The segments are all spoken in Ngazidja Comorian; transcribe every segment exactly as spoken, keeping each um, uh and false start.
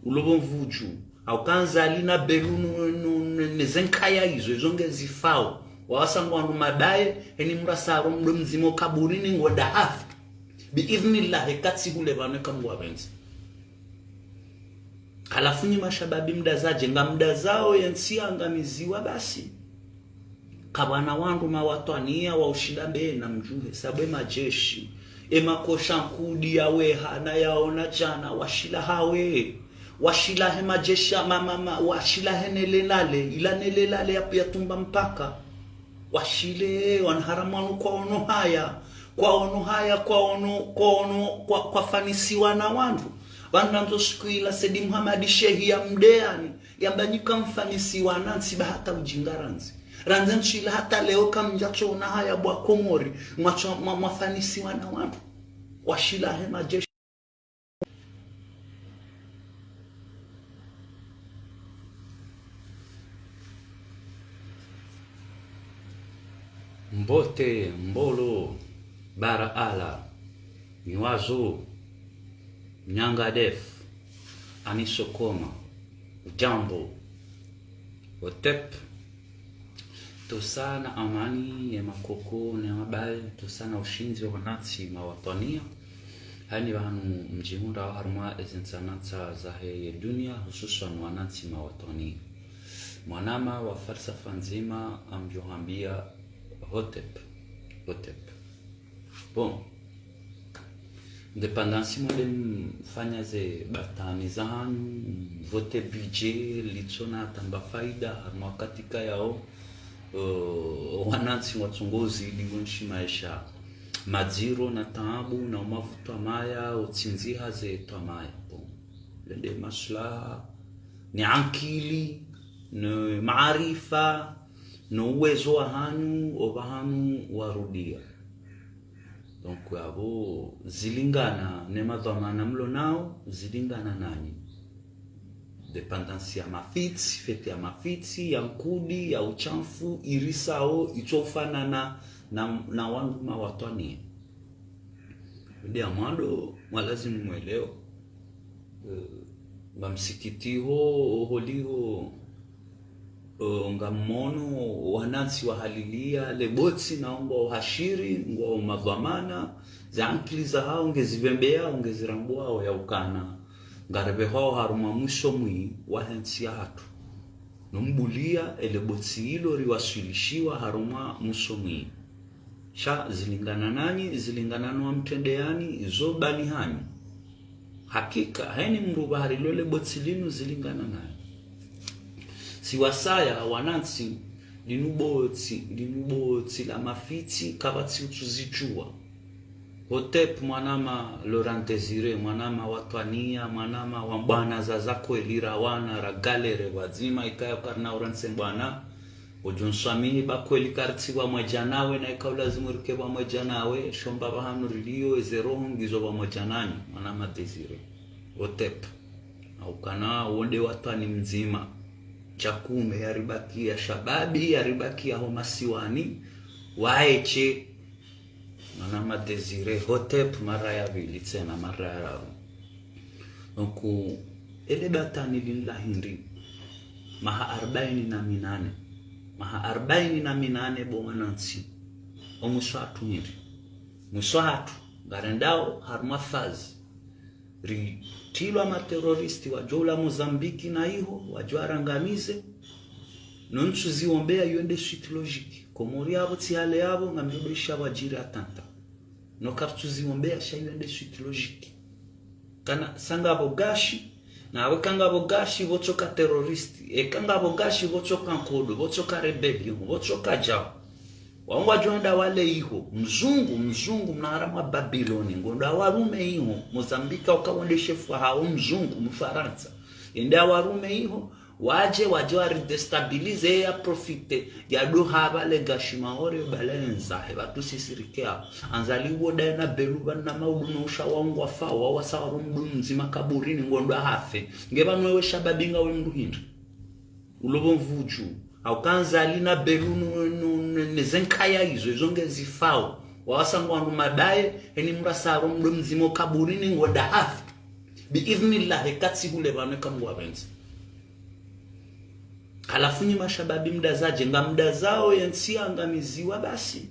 Ulobo mvudju. Hauka Nzali na Belu nu, nu, nu, ne zenkaya izo, izo ngezifao. Wawasa ngwandru mabaye, eni mrasaro mdo mdzima kaburini ngwenda hafi. Bi idhnillah, ekatsi hule pvanu eka Mngu apvendze. Halafu nyi mashababi mdazadje, ngamdazao yentsi yangamiziwa basi. Kapvana wandru mawatwaniya wa ushinda mbe na mdjuhe, sabu emajeshi, emakosha nkudi yaweha na yaona djana, washila hawe, washila he majeshi ya ma, ma, ma, washila he nelelale, ila nelelale ya, ya tumba mpaka. Washile, wanaharamu wanu kwaono haya, kwaono haya, kwaono, kwaono, kwa, kwafanisiwa na wandru. Pvanu nandzo siku ila Said Muhammad Shehi ya Mdeyani, yamba nyi kamfanisiwa na ntsi ba hata ujinga randzi. Randzi ntsi ila hata leo kamdjatsoona haya bwa Komori, mwatswa, mwa, mwafanisiwa na wandru. Washila he majeshi. Mbote, Mbolo, Bara Ala, Nywazo, Nyanga Def, Anisokoma, Jambo, Otep, tosa na amani, ne makoko, ne mabaye, tosa na ushindzi wa wanantsi mawatwaniya. Hani pvanu mdjihundra harumwa ezintsanantsa zahe ye duniya, hususwan wanantsi mawatwaniya. Mwanama wa falsafa ndzima ngamdjohambia Hotep. Hotep. Bon. Indépendance mwende mfanya ze batani zahanyu, mvote budget, litsona tamba faida, harumwa wakati kayao, eh, wanantsi watsongozi ili wenshi maesha madziro na taabu na umavu twamaya, utsindziha ze twamaya. Bon. Lende maslaha, ni ankili, ni maarifa, no uwezo wahanyu, opvahanu warudia. Donc, apvo zilingana ne madhwamana mlo nao, zilingana nanyi. Dépendance ya mafitsi, fête ya mafitsi, ya nkudi, ya utshafu, irisao, itsofanana na, na wandru mawatwaniya. Ndi ya mwando, mwalazimu mweleo. Eh, ba msikiti ho, holiho, eh, ngammono, wanantsi wahaliliya, le botsi na ngwao hashiri, ngwao madhwamana, za ankili zahao, ngezipvembeao, ngezirambuao ya ukana. Ngaripvehwao harumwa mwiso mwi, wahe ntsi yahatru. No mbuliya, ele botsi ilo riwaswilishiwa harumwa mwiso mwi. Sha zilingana nanyi, zilingana no wamtrendeyani, izo bani hanyu. Hakika, haini mndru pvahari lole botsi linu zilingana nanyi. Siwasaya, wanantsi, linu botsi, linu botsi la mafitsi, kapvatsi utsuzidjuwa. Hotep, mwanama Laurent Désiré, mwanama watwaniya, mwanama wa mbwana za za kweli rawana, ragalere pvwadzima, ikaya karina urantse mbwana, udjo nswamihi ba kweli karitsi pvamwedja nawe, na ika ulazimu rike pvamwedja nawe, shomba pvahanu riliyo, eze roho ngizo pvamwedja nanyu, mwanama Désiré. Hotep. Haukana wonde watwani mdzima. Chakume yaribakiya, shababi yaribakiya ho masiwani, waeshe, mwanama Désiré, Hotep mara ya pvili tsena mara ya raru. Donc, ele batani linu la hindri, maha arbaini na minane. Maha arbaini na minane bo wanantsi. O mwiso hatru hindri. Mwiso hatru, ngarendao harumwa phase. Ritrilwa materroriste wadjo ula Mozambique na iho, wadjo warangamize. No ntsu ziwombeya iyo nde suite logique. Komori yapvo, tsi hale yapvo, ngamdjo isha wadjiri attentat. No karitsu ziwombeya sha iyo nde suite logique. Kana sa ngapvo gashi, nawe ka ngapvo gashi, pvotsoka terroriste. Eka ngapvo gashi, pvotsoka nkodo, pvotsoka rébellion, pvotsoka djao. Wao ngwadjo wenda wale iho, mzungu, mzungu, mnaharamu wa Babiloni, ngondo awarume iho, Mozambique uka wonde shefu hao mzungu, Mfarantsa. Yende awarume iho, wadje, wadje waridéstabiliser, ya profiter, ya doha pvale gashi Maore, pvale ndzahe, pvatsu sisi rike apvo. Anzali wo daye na Belu pvanu na maudu no usha wao ngwafao, wawasa waro mndru mdzima kaburini, ngondo ahafe. Nge pvanu wewe shababi ngawe mndru hindri. Ulopvo mvudju. Hauka Nzali na Belu nu, nu, nu, ne zenkaya izo, izo ngezifao. Wawasa ngwandru mabaye, eni mrasaro mdo mdzima kaburini ngwenda hafi. Biidhnillah, eka tsi hule pvanu eka Mngu yapvendze. Halafu nyi mashababi mdazadje, ngamdazao yentsi yangamiziwa basi.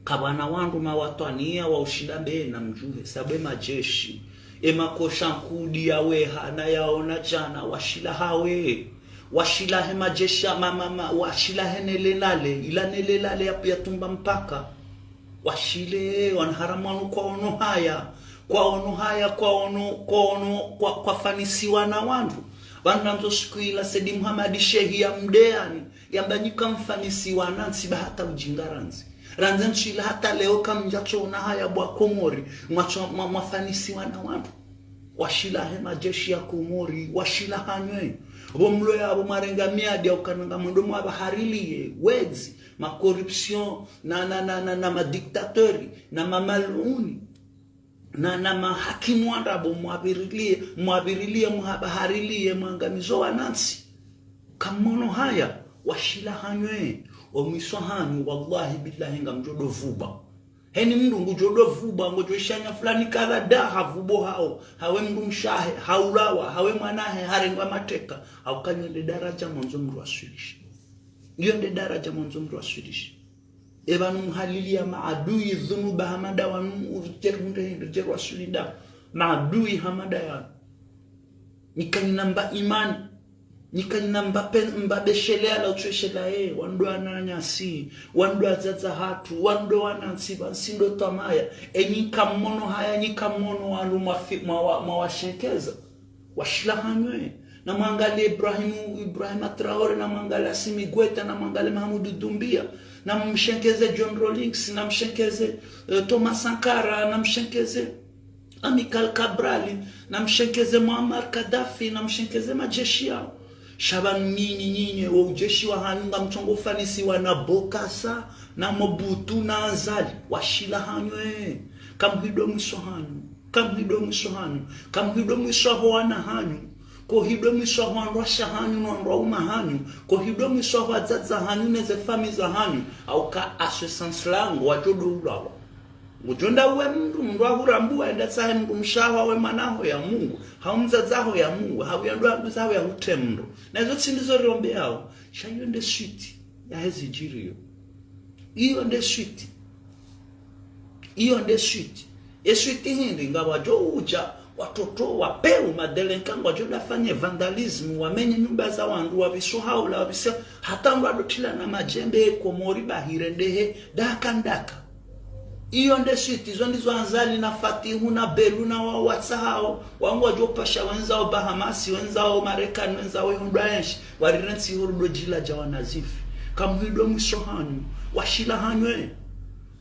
Kapvwana wandru mawatwaniya wa ushinda mbe na mdjuhe, sabu e majeshi, e makosha nkudi ya weha na yaona djana, washila hawe. Washila he majeshi ya ma, ma, ma, washila he nelelale, ila nelelale ya, ya tumba mpaka. Washile, wanaharamu wanu kwaono haya, kwaono haya, kwaono, kwaono, kwa, kwafanisiwa na wandru. Pvanu nandzo siku ila Said Mohamed Sheikh ya mdeyani, yamba nyi kamfanisiwa na ntsi ba hata ujinga randzi. Randzi ntsu ila hata leo kamdjatsoona haya bo wa Komori, mwatso, mwa, mwafanisiwa na wandru. Washila he majeshi ya Komori, washila hanyu. Pvo mlo ya pvo mwarenga miadi ya ukana ngamwendo mwapvahariliye, wedzi, ma corruption, na, na, na, na, na ma dictateur, na ma maluni, na, na mahakimu wandrabo mwapviriliye, mwapviriliye, mwapvahariliye, mwangamizo wanantsi. Kamwono haya, washila hanyu, omwiso hanyu, wallahi billahi ngamdjo do vuba. Heni mndru ngudjo do vuba, ngodjo ishanya fulani kadha da ha vubo hao, hawe mndru mshe wahe, haulawa, hawe mwana wahe, harengwa mateka, hauka iyo nde daraja mwandzo mndru aswilishe. Iyo nde daraja mwandzo mndru aswilishe. Epvanu mhaliliya maadui dhunuba hama nda wanu, ujeru hunde hindru, ujeru aswili nda. Maadui hama nda yanu. Nyi kanyina mba imani. Nyi kanyina mba pen, mba besheleya la utweshela ye. Wandru wananyasi. Wandru wadzadze hatru. Wandru wanantsi, pvantsi ndo twamaya. E nyi kamwono haya, nyi kamwono wanu mwafi, mwa, mwa, mwawashenkeza. Washila hanyu. Na mwangaliye Ibrahim, Ibrahima Traoré, na mwangaliye Assimi Goïta, na mwangaliye Mahamoudou Doumbia, na mshenkeze John Rawlings, na mshenkeze, eh, Thomas Sankara, na mshenkeze Amilcar Cabral, na mshenkeze Muammar Kadhafi, na mshenkeze majeshi yao. Sha pvanu nyinyi, nyinyi, wo ujeshi wa hanyu ngamtsongo ufanisiwa na Bokassa, na Mobutu, na Azali. Washila hanyu, eh. Kamhidwe mwiso hanyu. Kamhidwe mwiso hanyu. Kamhidwe mwiso ho wana hanyu. Kohidwe mwiso ho wandrwashe hanyu, no wandrwaume hanyu. Kohidwe mwiso ho wadzadze hanyu, neze famiyi za hanyu. Hauka à ce sens-là, ngwadjo do ulawa. Ngudjo nda uwe mndru, mndru ahurambua, enda tsahe mndru mshe waho, we mwana waho ya muwe, hau mdzadze waho ya muwe, hau ya ndo wandru zaho ya hutre mndru. Na izo tsi ndizo riombeao, sha iyo nde suite ya hezi djiriyo. Iyo nde suite. Iyo nde suite. E suite hindri ngwadjo udja, watoto, wapvewu, madélinquants, ngwadjo nda wafanye vandalisme, wamenye nyumba za wandru, wapvise haula, wapvise, hata ngwadjo tila na madjembe, Komori ba hirendehe, daka ndaka. Iyo nde suite, izo ndizo Azali na Fatihu na Belou na wao watsahao, wao ngwadjo pasha wendzao Bahamas, wendzao Marekani, wendzao ihundra enshi, warire ntsi huru do djila dja wanazifi. Kamhidwe mwiso hanyu, washila hanyu, eh.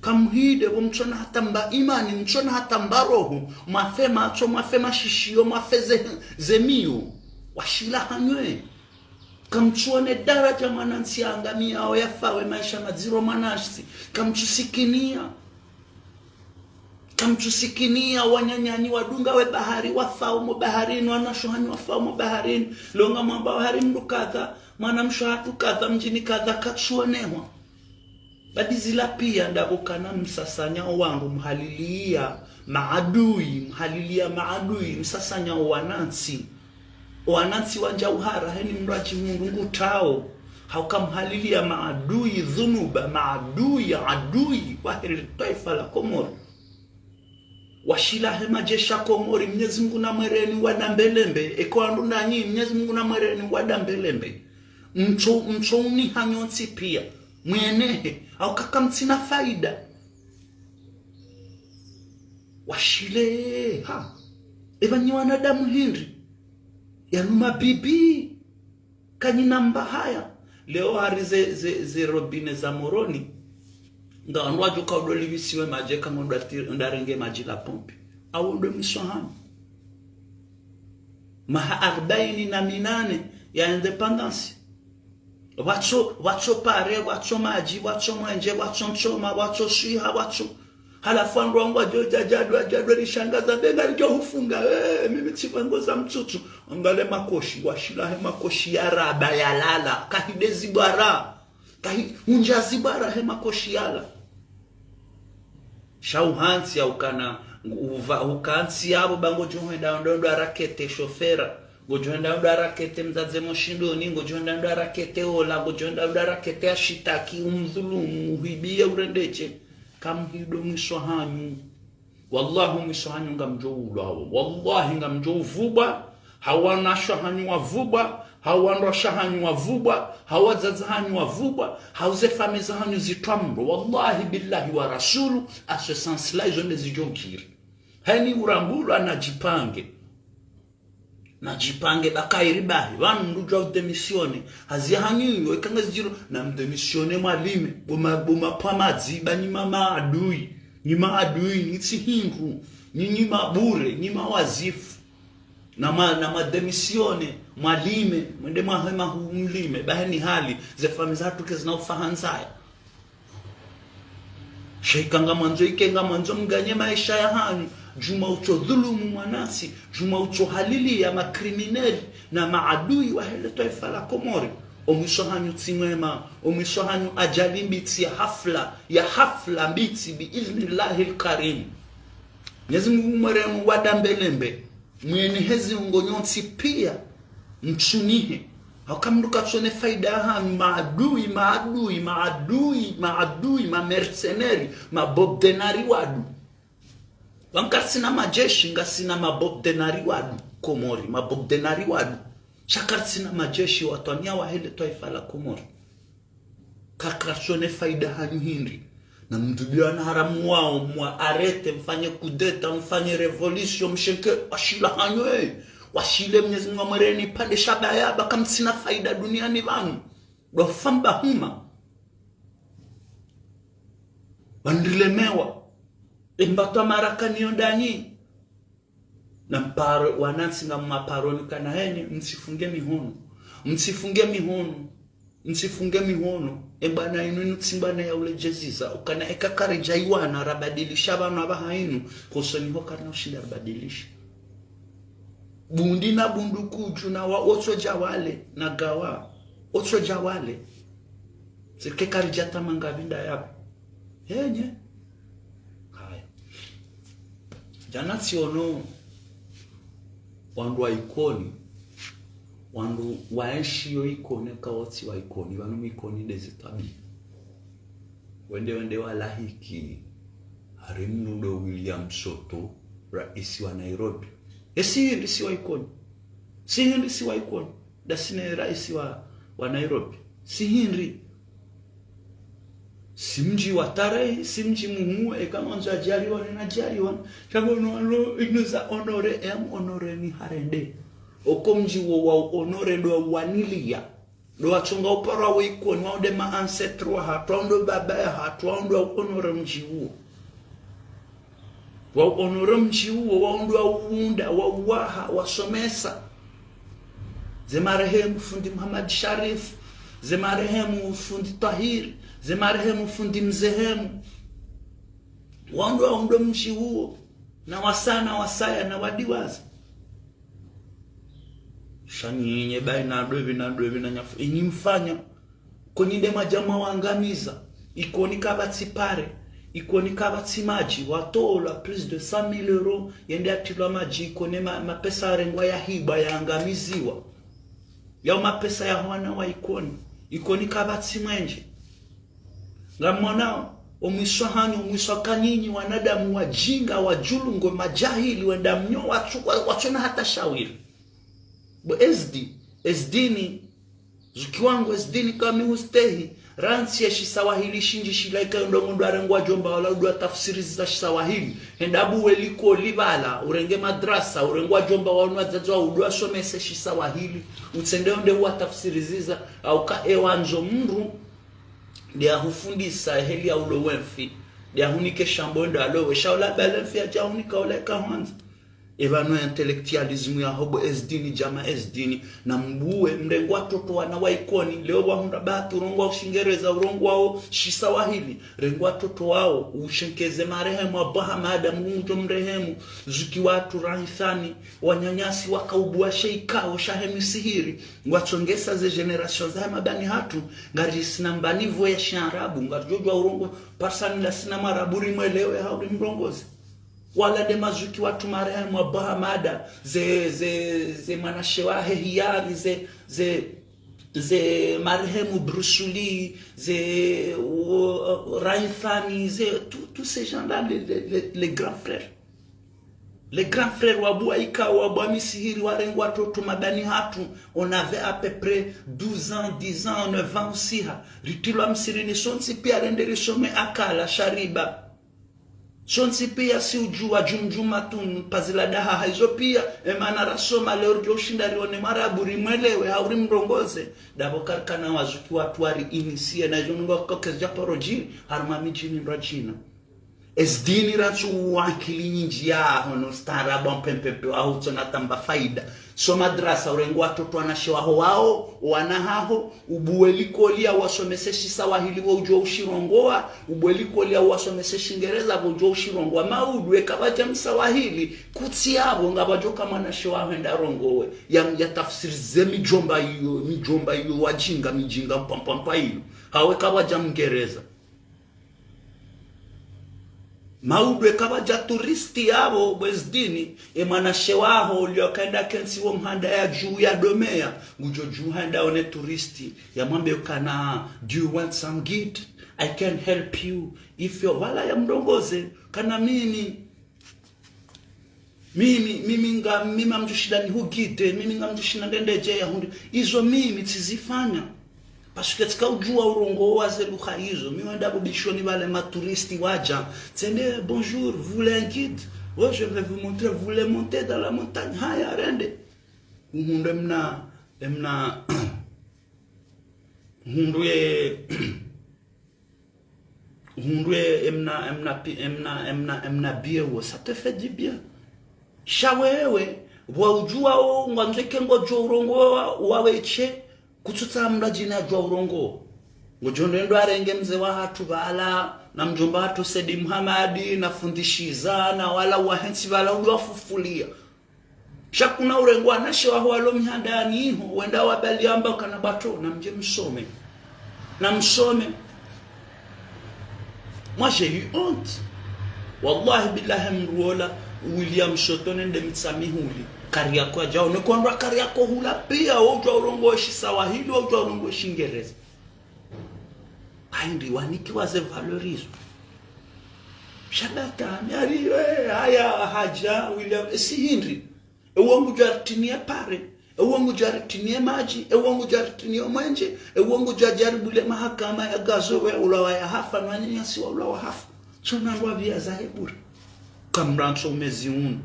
Kamhidwe, pvo mtsona hata mba imani, mtsona hata mba roho, mwafe matso, mwafe mashishiyo, mwafe ze, ze miyo. Washila hanyu, eh. Kamtsuone daraja mwanantsi yangamiyao yafawe maesha madziro mwanantsi. Kamtsusikiniya. Kamtsusikiniya wananyanyu wadunga we bahari, wafao mo baharini, wanashe hanyu wafao mo baharini. Leo ngamwambao hari mndru kadha, mwanamshe hatru kadha, mdjini kadha, katsuonehwa. Badi zila piya ndapvo kana msasanya o wandru, mhaliliya maadui, mhaliliya maadui, msasanya o wanantsi. O wanantsi wandja uhara, heni mndru adjihundru ngutrao. Hauka mhaliliya maadui, dhunuba, maadui, adui, wahe le twaifa la Komori. Washila he majeshi ya Komori, Mnyezi Mngu namwereni wadambelembe, eka wandru nanyi, Mnyezi Mngu namwereni wadambelembe. Mtso, mtso uniha nyontsi piya. Mwenehe, hauka kamtsina faida. Washile, ha. Epva nyi wanadamu hindri. Yanu mabibi. Kanyina mba haya. Leo hari ze, ze, ze robinet za Moroni. Nga wandru wadjo ka udo livisiwe madji eka ngondro ati, ndarenge madji la pompe. Awo ndo mwiso hanyu. Maha arbaini na minane ya indépendance. Pvatso, pvatso pare, pvatso madji, pvatso mwenje, pvatso ntsoma, pvatso swiha, pvatso. Halafu wandru wangu wadjo dja, djadwa, djadwa rishangaza, mbe ngaridjo hufunga, eh, mimi tsifa ngo za mtsutsu. Angale makoshi, washila he makoshi ya raba, ya lala, kahide zibwara. Kahi, hundja zibwara he makoshi yala. Sha uhantsi ya ukana, Uva, ukantsi yapvo ba ngodjo hwenda ndo ndo arakete shofera, ngodjo hwenda ndo arakete mdzadze Moshindoni, ngodjo hwenda ndo arakete ola, ngodjo hwenda ndo arakete ashitaki, umdhulumu, uhwibiye, urendedje. Kamhido mwiso hanyu. Wallahi, mwiso hanyu ngamdjo ulwawo. Wallahi, ngamdjo uvubwa. Hau wanashe hanyu wavubwa, hau wandrwashe hanyu wavubwa, hau wadzadze hanyu wavubwa, hau ze famiyi za hanyu zitwamro. Wallahi, billahi wa rasulu, à ce sens-là, izo nde zidjo djiri. Heni urambulwa nadjipange. Nadjipange ba kayiri bahi. Pvanu mndru udjua udémissionner. Hazi ya hanyu iyo, eka ngazidjiro, namdémissionner mwalime. Bo ma, bo mapvwa madzi, ba nyi ma maadui. Nyi maadui, nyi tsi hindru. Nyi, nyi mabure, nyi mawazifu. Nama, namadémissionner, mwalime, mwende mwahema hu mlime, ba heni hali, ze famiyi zahatru kazina ufa ha ndzaya. Sha ika ngamwandzo, ike ngamwandzo mganye maesha ya hanyu, djuma utso dhulumu mwanantsi, djuma utso halili ya makrimineli na maadui wahe le twaifa la Komori. Omwiso hanyu tsi mwema, omwiso hanyu ajali mbitsi ya hafla, ya hafla mbitsi bi idhnillahil karim. Mwenyezi Mungu mwerenu wadambelembe. Mwenehezi ungo nyontsi pia. Mtsunihe. Hauka mndru katsone faida hanyu, maadui, maadui, maadui, maadui, mamercenaires, mabobdenari wadu. Pvanu karisina majeshi, ngasina mabobdenari wadu. Komori, mabobdenari wadu. Sha karisina majeshi watwaniya wahe le twaifa la Komori. Kakatsone faida hanyu hindri. Namdubie wana haramu wao, mwa arrêter, mfanye kudeta, mfanye révolution, mshenke, washila hanyu, eh. Washile Mwenyezi Mungu amwereni, pande shabaya, ba kamtsina faida duniani pvanu. Ndo famba huma. Wandrilemewa. Embatwa marakani yo ndanyi. Namparo, wanantsi ngammaparoni kana heni, mtsifunge mihono. Mtsifunge mihono. Mtsifunge mihono. E bwana inu, inu tsi bwana ya uledjeziza. Ukana eka karidja iwana, rabadilisha pvanu apvaha inu. Kosoni ho karina ushinda rabadilisha. Bundi na bundukudju na wa otso dja wale, na gawa. Otso dja wale. Sirike karidja tamanga pvinda yapvo. Henye. Haya. Djana tsiono wandru wa Ikoni, wandru waenshi yo Ikoni, kawatsi wa Ikoni, pvanu Ikoni ndezi twabia. Wende, wende walahiki, hari mndru ndo William Soto, raisi wa Nairobi. E si hindri si wa Ikoni. Si hindri si wa Ikoni. Ndasi ne raisi wa, wa Nairobi. Si hindri. Si mdji wa tarehi, si mdji muhuu, eka ngwandzo adjaliwa, nena adjaliwa. Sha pvo no, no, il nous a honoré, et am honoré ni harende. Oko mdji wo wa honoré ndo waniliya. Ndo watsonga uparo wa Ikoni, wao nde ma ancêtres wahatru, wao ndo baba yahatru, wao ndo wa honoré mdji uwo. Wa honoré mdji uwo, wao ndo wa uunda, wa uwaha, wasomesa. Ze marehemu fundi Muhammad Sharif, ze marehemu fundi Twahiri, ze marehemu fundi Mzehemu. Wao ndo wa uunda mdji uwo, na wasaya, na wasaya, na wadiwaza. Sha nyinyi bahi na ndopvi, na ndopvi, na nyafu. Inyi mfanya. Ikoni nde mwadja mwaangamiza. Ikoni kapvatsi pare. Ikoni kapvatsi madji. Watolwa plus de cent mille euros. Yende yatrilwa madji. Ikoni ma, mapesa yarengwa yahibwa, yaangamiziwa. Yao mapesa ya wana wa Ikoni. Ikoni kapvatsi mwenje. Ngamwonao, omwiso hanyu, omwiso ka nyinyi wanadamu wajinga, wajulungwe, majahili, wenda mnyo, watsu, wa, watsona hata shawiri. Bo S D, S D ni, zuki wangu S D ni kami hustehi, rantsi ya shisawahili shindji shila ika yo ndo mndru arengwa djomba wala udwa tafsiri za shisawahili. Henda buwe likoli pvala, urenge madrasa, urengwa djomba wanu wadzadze wa udwa somese shisawahili. Utsende onde uwa tafsiri ziza, hauka ewandzo mndru, nde ahufundisa heli ya ulo wemfi. Nde ahunike shambo ndo alowe. Sha ula bale mfi adja ahunika ula ika hwandza. Epvanu intellectualisme ya hobo S D ni djama S D ni. Na mbuwe, mrengwa toto wana wa Ikoni. Leo wahundra bahati urongwa ushingereza, urongwa o shisawahili. Rengwa toto wao, ushenkeze marehemu, Abu Hamada, Mungu mdjo mrehemu. Zuki watru rahisani, wananyasi waka ubuwa she ikao, shahemi sihiri. Ngwatsongesa ze génération za mabani hatru, ngarisina mbani vo ya shiarabu, ngaridjodjua urongo, parsani la sina mwarabu rimwelewe hau rimrongoze. Wala nde mazuki watru marehemu Abu Hamada, ze, ze, ze mwanashe wahe Hiyari, ze, ze, ze marehemu Bruce Lee, ze, o, Raïfani, ze, tous, tous ces gens-là, les, les, les, les grands frères. Les grands frères wa Abu Aika, wa Abu Misihiri, warenge watoto mabani hatru, on avait à peu près douze ans, dix ans, neuf ans usiha. Ritrilwa msihirini, sontsi pia rende risome akala, shariba. Sontsi pia si udjua djumdjuma tunu, pazila daha haizo pia, emana rasoma leo ridjo ushinda rione Mwarabu rimwelewe, hau rimrongoze. Ndapvo karikana wazuki watru wari initié, na izo nungo koke zidja paro djiri, harumwa midjini ndwa djina. Ezi dini ratsu wankili nyindji yaho no ustaarabu mpempepe waho utsona tamba faida. So madrasa urenge watoto wanashe waho wao, wana haho, ubuwe likoli ya wasomese shiswahili wo udjuwa ushirongoa, ubuwe likoli ya wasomese shingereza wo udjuwa ushirongoa. Maudu eka pvadja mswahili, kutsi yapvo ngapvadjoka mwanashe waho enda rongowe. Ya, ya tafsiri ze midjomba iyo, midjomba iyo wadjinga, midjinga mpampampa iyo. Hawe kapvadja mngereza. Maudu eka pvadja touriste yapvo bwezi dini, e mwanashe waho ulio kaenda kentsi wo mhanda ya dju ya domeya, ngudjo dju handa one touriste, ya mwambe ukana, "Do you want some guide? I can help you. If you," wala ya mrongoze, kana mimi, mimi, mimi nga, mimi ngamdjo shinda nihuguide, mimi ngamdjo shinda ndende dje ya hundri. Izo mimi tsizifanya. Parce que tsika udjua urongoa ze lugha izo. Mi wenda pvo bishoni pvale ma touriste wadja. Tsende, "Bonjour, vous voulez un guide? Oh, je vais vous montrer, vous voulez monter dans la montagne?" Haya, rende. Uhundru emna, emna, uhundru ye, uhundru ye emna, emna pi-, emna, emna, emna biye wo, ça te fait du bien. Sha wewe, pvwa udjua wo, ngwandzo ike ngodjo urongoa, wa, wawe she, kutsutsaha mndru djina adjua urongoa. Ngodjo ndrendo arenge mze wahatru pvala, na mdjomba hatru Said Mohamed, na fundi Shiza, na wala wahentsi pvala, udjo wafufulia. Sha kuna urenge wanashe waho walo mihandani iho, wenda wabali amba kana bato, na mdje msome. Na msome. Moi, j'ai eu honte. Wallahi billahi mndru ola, William Shoto nende Mitsamihuli. Kariako adjao, ne kwandwa Kariako hula pia, wo udjua urongoa shiswahili, wo udjua urongoa shingereza. Hayi ndi wanikiwa ze valeur izo. Sha ndata, mi ari, eh, haya, hadja, William, eh, si hindri. Ewo ngudjo aritinie pare, ewo ngudjo aritinie madji, ewo ngudjo aritinie mwenje, ewo ngudjo adjaribu le mahakama ya gazo we ulawa ya hafa, no wananyasi wa ulawa hafa. Tsona ngwa pvia zahe bure. Kamrantso umezi unu.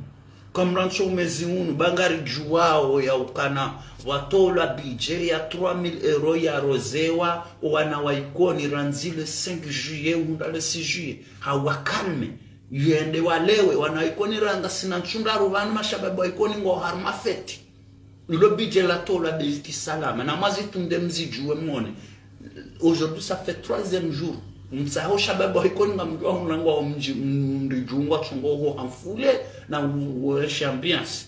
Kamrantso umezi unu, ba ngaridjuao ya ukana, watolwa budget ya trois mille euros ya rozewa, owana wa Ikoni randzi le cinq juillet, uhundra le six juillet. Hawa calme. Yende walewe, wana wa Ikoni randzi ngasina ntsu ndraru pvanu mashababi wa Ikoni ngo harumwa fête. Ilo budget latolwa Beit Salam. Na mwazitunde mzidjuwe mwone. Aujourd'hui, ça fait troisième jour. Mtsaho shababi wa Ikoni ngamdjuao mlango wa mdji, mdji djungwa tsongo ho amfule na u-, ueshe ambiance.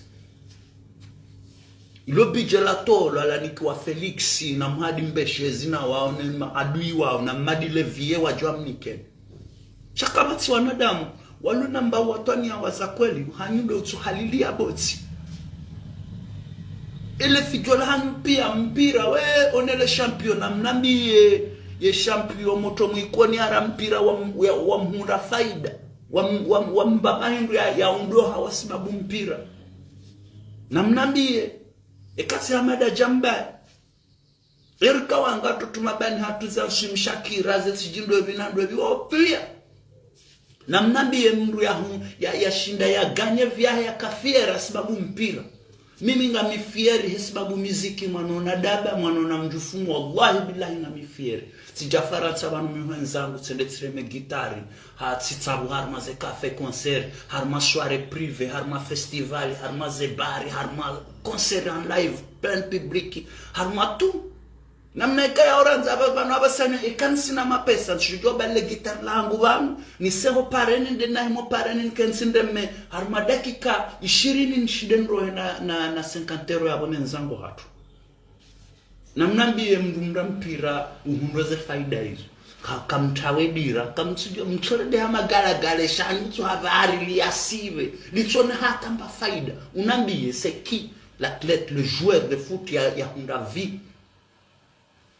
Ilo budget latolwa lanikiwa Felix na Mhadi Mbeshezi na wao ne maadui wao na Madi Levier wadjua mnikeni. Sha kapvatsi wanadamu, walo namba watwani ya waza kweli, hanyu ndo utsu halili ya botsi. Ele fidjo la hanyu pia mpira, we, onele champion, na mnambiye, ye champion motro mwa Ikoni ara mpira wa, wa, wa mhundra faida, wa, wa, wa mbaba hindru ya, ya undo hawa sibabu mpira. Na mnambiye, ekatsi Hamada Djamba. Erika wanga tutuma bani hatru za shimshakira ze tsidjindo ebi na ndo ebi wao pia. Na mnambiye mndru ya hu-, ya, ya shinda ya ganye vyahe ya kafiera sibabu mpira. Mimi ngami fieri he sibabu miziki mwanona daba, mwanona mdjufumu, wallahi billahi ngami fieri. Tsidja Farantsa pvanu mi hwenzangu, tsende tsireme gitari, ha tsitsabu harumwa ze café concert, harumwa soirée privée, harumwa festival, harumwa ze bari, harumwa concert en live, plein public, harumwa tout. Na mna eka ya orandza apva pvanu apvasanya, eka ntsina mapesa, ntsudjo bale gitari langu pvanu, niseho pareni, nde nahe mo pareni, nikentsi ndeme, harumwa dakika ishirini nishinde nrohe na, na, na cinquante euros yapvo nenzango hatru. Na mnambiye mndru mndra mpira uhundro ze faida izo. Ka, kamtrawe dira, kamtsujo, mtsoredeha magalagale, sha nitso habari liyasiwe, litsona hata mba faida. Unambiye, c'est qui l'athlète, le joueur de foot ya, yahundra vie?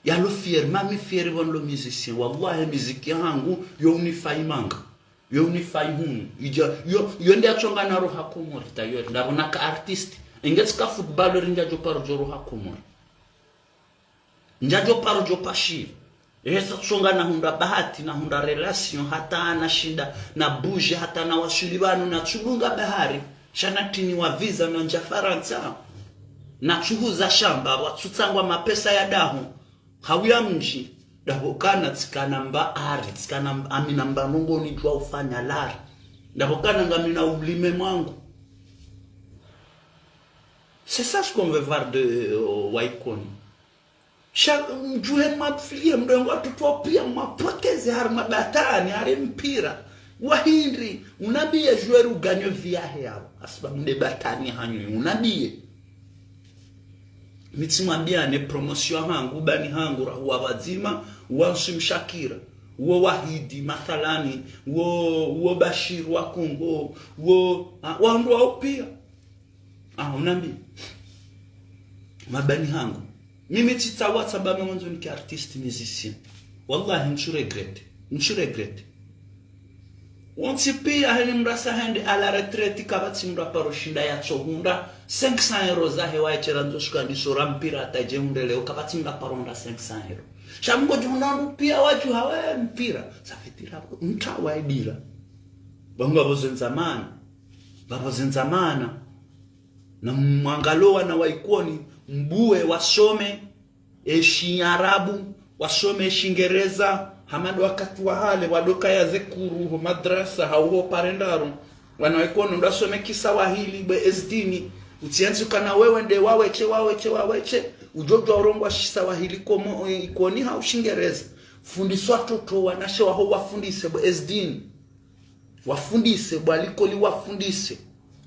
Yalo fier, ma mi fier pvanu lo musicien. Wallahi, miziki yahangu, yo unifayi manga. Yo unifayi hunu. Idja, yo, yo nde yatsonga na roha Komori, d'ailleurs. Ndapvo naka artiste. Inge tsika footballeur, ndjadjo paro djo roha Komori. Ndjadjo paro djo pashiri. Ehesa tsonga nahundra bahati, nahundra relation, hata nashinda, na bouge, hata nawaswili pvanu, natsudunga bahari. Sha natriniwa visa nandja Farantsa. Natsuhuza shamba, watsutsangwa mapesa ya daho. Hauya mdji, ndapvo kana tsikana mba ari, tsikana mba, amina mba nongo nidjuwa ufanya lari. Ndapvo kana ngamina ulime mwangu. C'est ça ce qu'on veut voir de, euh, wa Ikoni. Sha, mdjuhe mapvilie mrengo watoto piya mwapoteze hari mabatani, hari mpira. Wahindri, unambiye joueur uganyo vie yahe yawo. Hasibabu nde batani hanyu, unambiye. Mi tsimwambiyane promotion hangu, bani hangu, rahuwa pvadzima, wa Nsim Shakira, wo Wahidi, mathalani, wo, wo Bashir wa Kongo, wo, ah, wandru wawo piya. Ah, unambi. Mabani hangu. Mimi tsitsawa tsamba mi mwandzo nike artiste musicien. Wallahi, ntsu regretter. Ntsu regretter. Wontsi piya heni mdru asa hende à la retraite, kapvatsi mdru aparo shinda yatsohundra cinq cents euros zahe waye tsera ndzo shuka ndiso ra mpira hata dje hundre leo, kapvatsi mdru aparo hundra cinq cents euros. Sha mngodjo hundra mdru piya wadjuha we mpira. Safitira, mtrawa edira. Pvanu ngapvo zendza mana. Ngapvo zendza mana. Na mwangalo wana wa Ikoni, mbuwe wasome eshiarabu, wasome eshingereza, hama ndo wakati wa hale, wandokaya ze kuru, ho madrasa, hau ho pare ndraru. Wana wa Ikoni ndo wasome kiswahili, bwe Ezdini. Utsientsi ukana wewe nde waweshe, waweshe, waweshe. Udjodjuwa urongowa shiswahili Komo, eh, Ikoni hau shingereza. Fundisa watoto wanashe waho wafundise, bwe Ezdini. Wafundise, bwa likoli wafundise.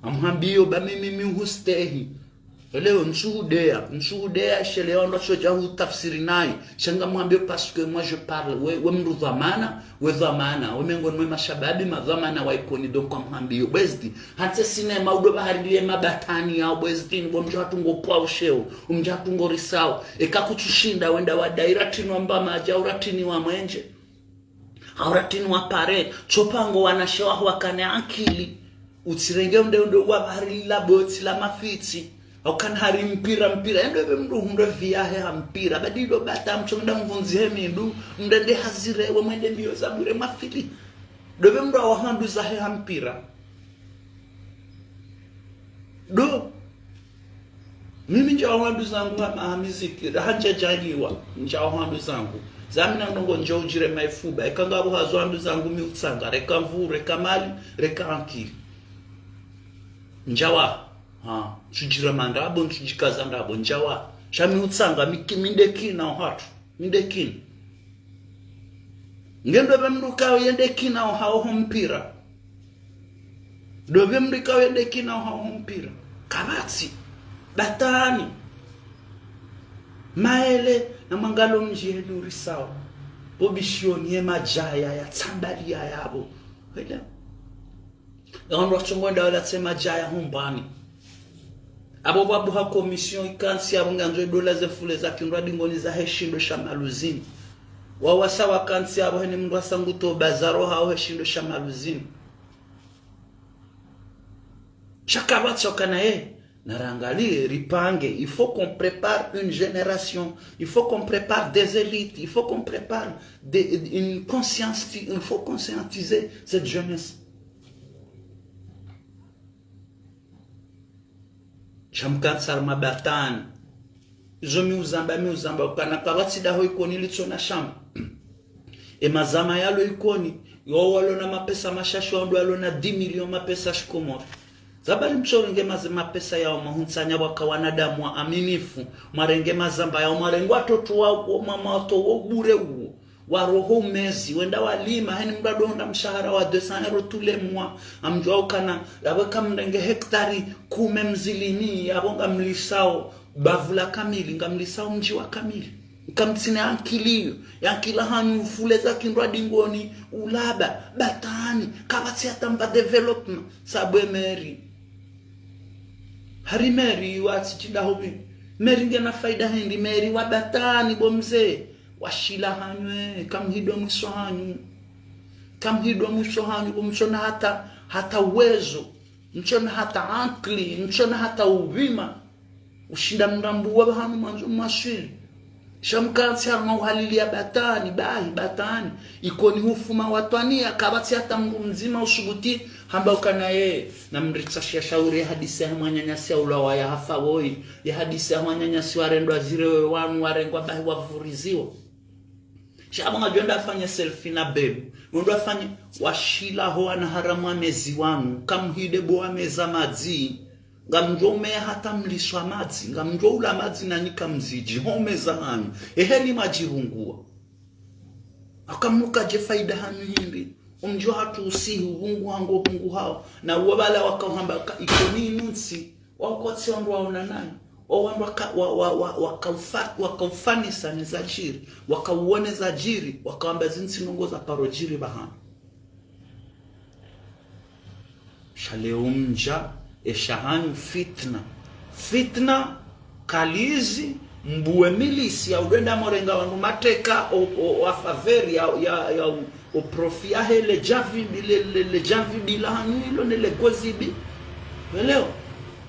Ngamhambiyo ba mimi mi uhustehi. Leo ntsuhudeya, ntsuhudeya, she leo ndo shodja hutafsiri nayi. Sha ngamhambiyo parce que moi je parle. We, we mdru dhwamana, we dhwamana. We mengoni mwe mashababi madhwamana wa Ikoni, donc ngamhambiyo. Bwe Ezdini. Hantsi sinema udo pvaharilie mabatani yawo, bwe Ezdini, bo mdja hatru ngo pwa usheo, umdja hatru ngo risao. Eka kutsushinda wenda wadayi ratrinwa mba madji, au ratrini wa mwenje. Hau ratrini wa pare, tsopango wanashe waho wakane akili. Utsirenge unde unde uwa pvahari labo tsi la mafitsi. Hau kana hari mpira, mpira. Endo epve mdru hundre vie yahe ha mpira. Badi ilo bata mtso mda mvundzi he mindru, mdru ende hazire, we mwende mbiyo za bure mafili. Ndo epve mdru awahandru zahe ha mpira. Ndo. Mimi ndjawahandru zangu ha, ha miziki, raha ndjadjaliwa, ndjawahandru zangu. Zami na ndrongo ndjo udjire maifuba, eka ngapvo hazo handru zangu mi utsanga, reka nvu, reka mali, reka ankili. Ndjawa, ha, ntsudjira mandrabo, ntsudjikaza ndrabo, ndjawa. Sha mi utsanga, mi ki, mi nde kina ohatru. Mi nde kina. Nge ndo epve mdru kawo yende kina ohawo ho mpira. Ndo epve mdru kawo yende kina ohawo ho mpira. Kapvatsi. Batani. Maele na mwangalo mdji henu risao. Bo bishioni ye madjaya ya tsambali ya yabo. Wele. Ewandru watsongo nda wala tse madjaya ho mbani. Abo pvwabuha commission ikantsi abo ngandzo edola ze fule za kindrwa dingoni zahe shindo sha Maluzini. Wawasa wakantsi abo heni mndru asa nguto bazaro hawo he shindo sha Maluzini. Sha kapvatsi okana ye. Narangalie, ripange, il faut qu'on prépare une génération, il faut qu'on prépare des élites, il faut qu'on prépare des, une conscience, il faut conscientiser cette jeunesse. Sha mkantsi hari mabatani. Izo mi uzamba, mi uzamba, ukana kapvatsi daho Ikoni litsona shamba. E mazama yalo Ikoni, yo walo na mapesa mashashi, wandru walo na dix millions mapesa shikomori. Zabali mtsorenge maze mapesa yawo mahuntsanya waka wanadamu waaminifu, mwarenge mazamba yawo, mwarenge watoto wa, wa mama wato wo bure uwo. Waroho umezi, wenda walima, heni mndru adohundra mshahara wa deux cents euros tous les mois. Amdjuwa ukana, yapvo eka mrenge hektari kume mzilimi, yapvo ngamlisao bavu la kamili, ngamlisao mdji wa kamili. Kamtsina ankili iyo. Ye ankili hanyu fule za kindrwa dingoni, ulaba, batani, kapvatsi hata mba développement, sabu e mairie. Hari mairie watsi tsi daho bi. Mairie ngena faida hindri, mairie wa batani bo mze. Washila hanyu, eh, kamhidwa mwiso hanyu. Kamhidwa mwiso hanyu, bo mtsona hata, hata uwezo. Mtsona hata ankili, mtsona hata upvima. Ushinda mrambuwa pvahanu mwandzo mwaswili. Sha mkantsi harumwa uhalili ya batani, bahi batani. Ikoni hufuma watwaniya, kapvatsi hata mndru mdzima usubuti, hamba ukana ye. Na mritsashiya shauri ya hadisi ya mwananyasi ya ulawa ya hafa woyi. Ya hadisi ya mwananyasi warendwa zire we wanu, warengwa bahi wavuriziwa. Sha amba ngadjo enda afanye selfie na bebu. Ndo afanye washila ho wana haramu wa mezi wanu. Kamhide bo wa meza madzi. Ngamdjo umeya hata mliswa madzi. Ngamdjo ula madzi nanyi kamzidji. Ho meza hanyu. Eheni madjirunguwa. Akamnuka dje faida hanyu hindri. Umdjo hatu usihi ubungu hangu ubungu hao. Na uwo bala wakauhamba ka ikoni inu ntsi. Wao kwatsi wandru waona nayi. Wao wandru waka-, wa-, wa-, wa-, wakaufa-, wakaufanisa ne zadjiri, wakauone zadjiri, wakawamba zintsi nongo za paro djiri pvahanu. Sha leo mdja, esha hanyu fitna. Fitna, kalizi, mbuwe milisi ya udwenda morenga wanu mateka, o, o, o a faveur ya, ya, ya, o profit ya hele djavi bi, le, le, le djavi bi la hanyu ilo ne le gozi bi. Weleo.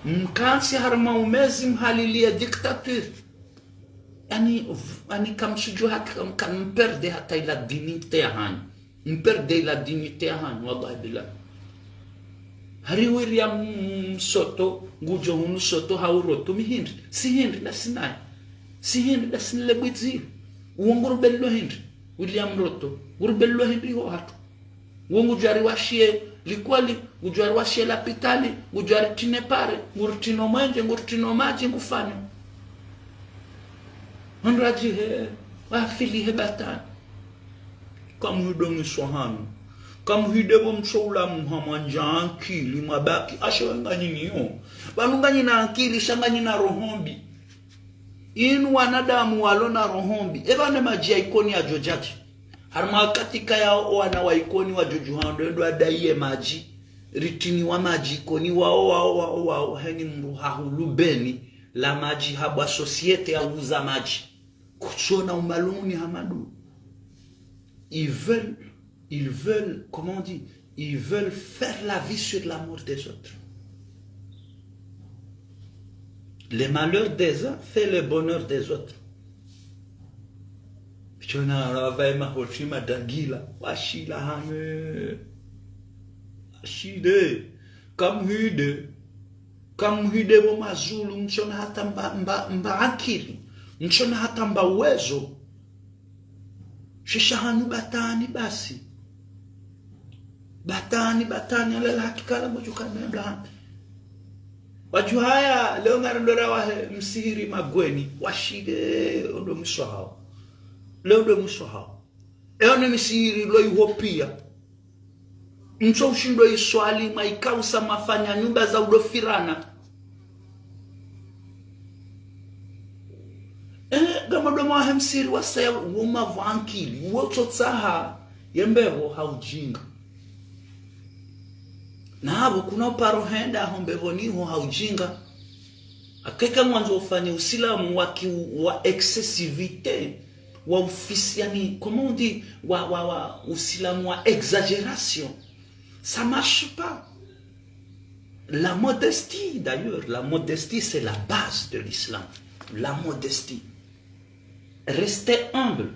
Mkantsi harumwa umezi mhalili ya dictature. Ani, v-, ani kamsudju haki kam, kam mperde hata ila dignité ya hanyu. Mperde ila dignité ya hanyu, wallahi billah. Hari William Soto, ngudjo hunu Soto hau Roto, mi hindri. Si hindri, ndasi nayi. Si hindri, ndasi nile bwidzi. Uwo ngurubelilo hindri. William Roto. Ngurubelilo hindri ho hatru. Wo ngudjo ari washiye likoli, ngudjo ari washiye lapitali, ngudjo ari tine pare, nguri tino mwenje, nguri tino madji, ngufanyo. Wandru wadji he, wafili he batani. Kamhidwe mwiso hanyu. Kamhide bo mtso ula muha mwandja ankili, mwabaki, ashe we nganyiniyo. Pvanu nganyina ankili, sha nganyina roho mbi. Inu wanadamu walo na roho mbi. Eba ne madji ya Ikoni yadjo djadje. Harumwa wakati kaya o wana wa Ikoni wadjo djuha ndo ndo adayi ye madji. Ritiniwa madji Ikoni wao, wao, wao, wao. Heni mndru hahulu beni la madji habwa société ya uza madji. Kutsona umaloni Hamadu. Ils veulent, ils veulent, comment on dit, ils veulent faire la vie sur la mort des autres. Le malheur des uns fait le bonheur des autres. Tsona ravai mahotsi madagila, washila hame. Washile, kamhide, kamhide bo mazulu, mtsona hata mba, mba, mba akili, mtsona hata mba uwezo. Shisha hanyu batani basi. Batani, batani, alela hakika la mojo kana mla. Wadjuhaya, leo ngarendora wahe msihiri magweni, washile, ondo mwiso hao. Leo ndo mwiso hao. Eyo ne misihiri lo iho piya. Mtso ushindwa iswali mwaikausa mafanya nyumba za udofirana. Eh, gamadomo wahe msihiri wasaya woma vwankili, uwo tsotsaha, yembeho ha ujinga. Na hapvo kuna uparo henda ho mbepvoni ho ha ujinga. Akeka ngwandzo ufanye usilamu wa ki-, wa excessivité, wa ufisi, yani, comment on dit, wa, wa, wa usilamu wa exagération. Ça marche pas. La modestie, d'ailleurs, la modestie, c'est la base de l'islam. La modestie. Restez humble.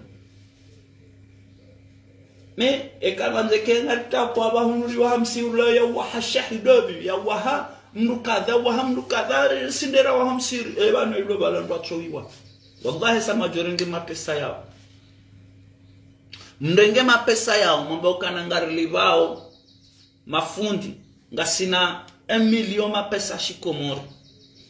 Mais, eka ngandze kenga takwa bahunuri wa hamsiri ula ya waha shahidobi, ya waha mndru kadha, waha mndru kadha, sindera wa hamsiri, eba no ilo bala ndo atsowiwa. Wallahi sa madjorenge mapesa yao. Mrenge mapesa yao, mwamba ukana ngarilipvao, mafundi, ngasina un million mapesa shikomori.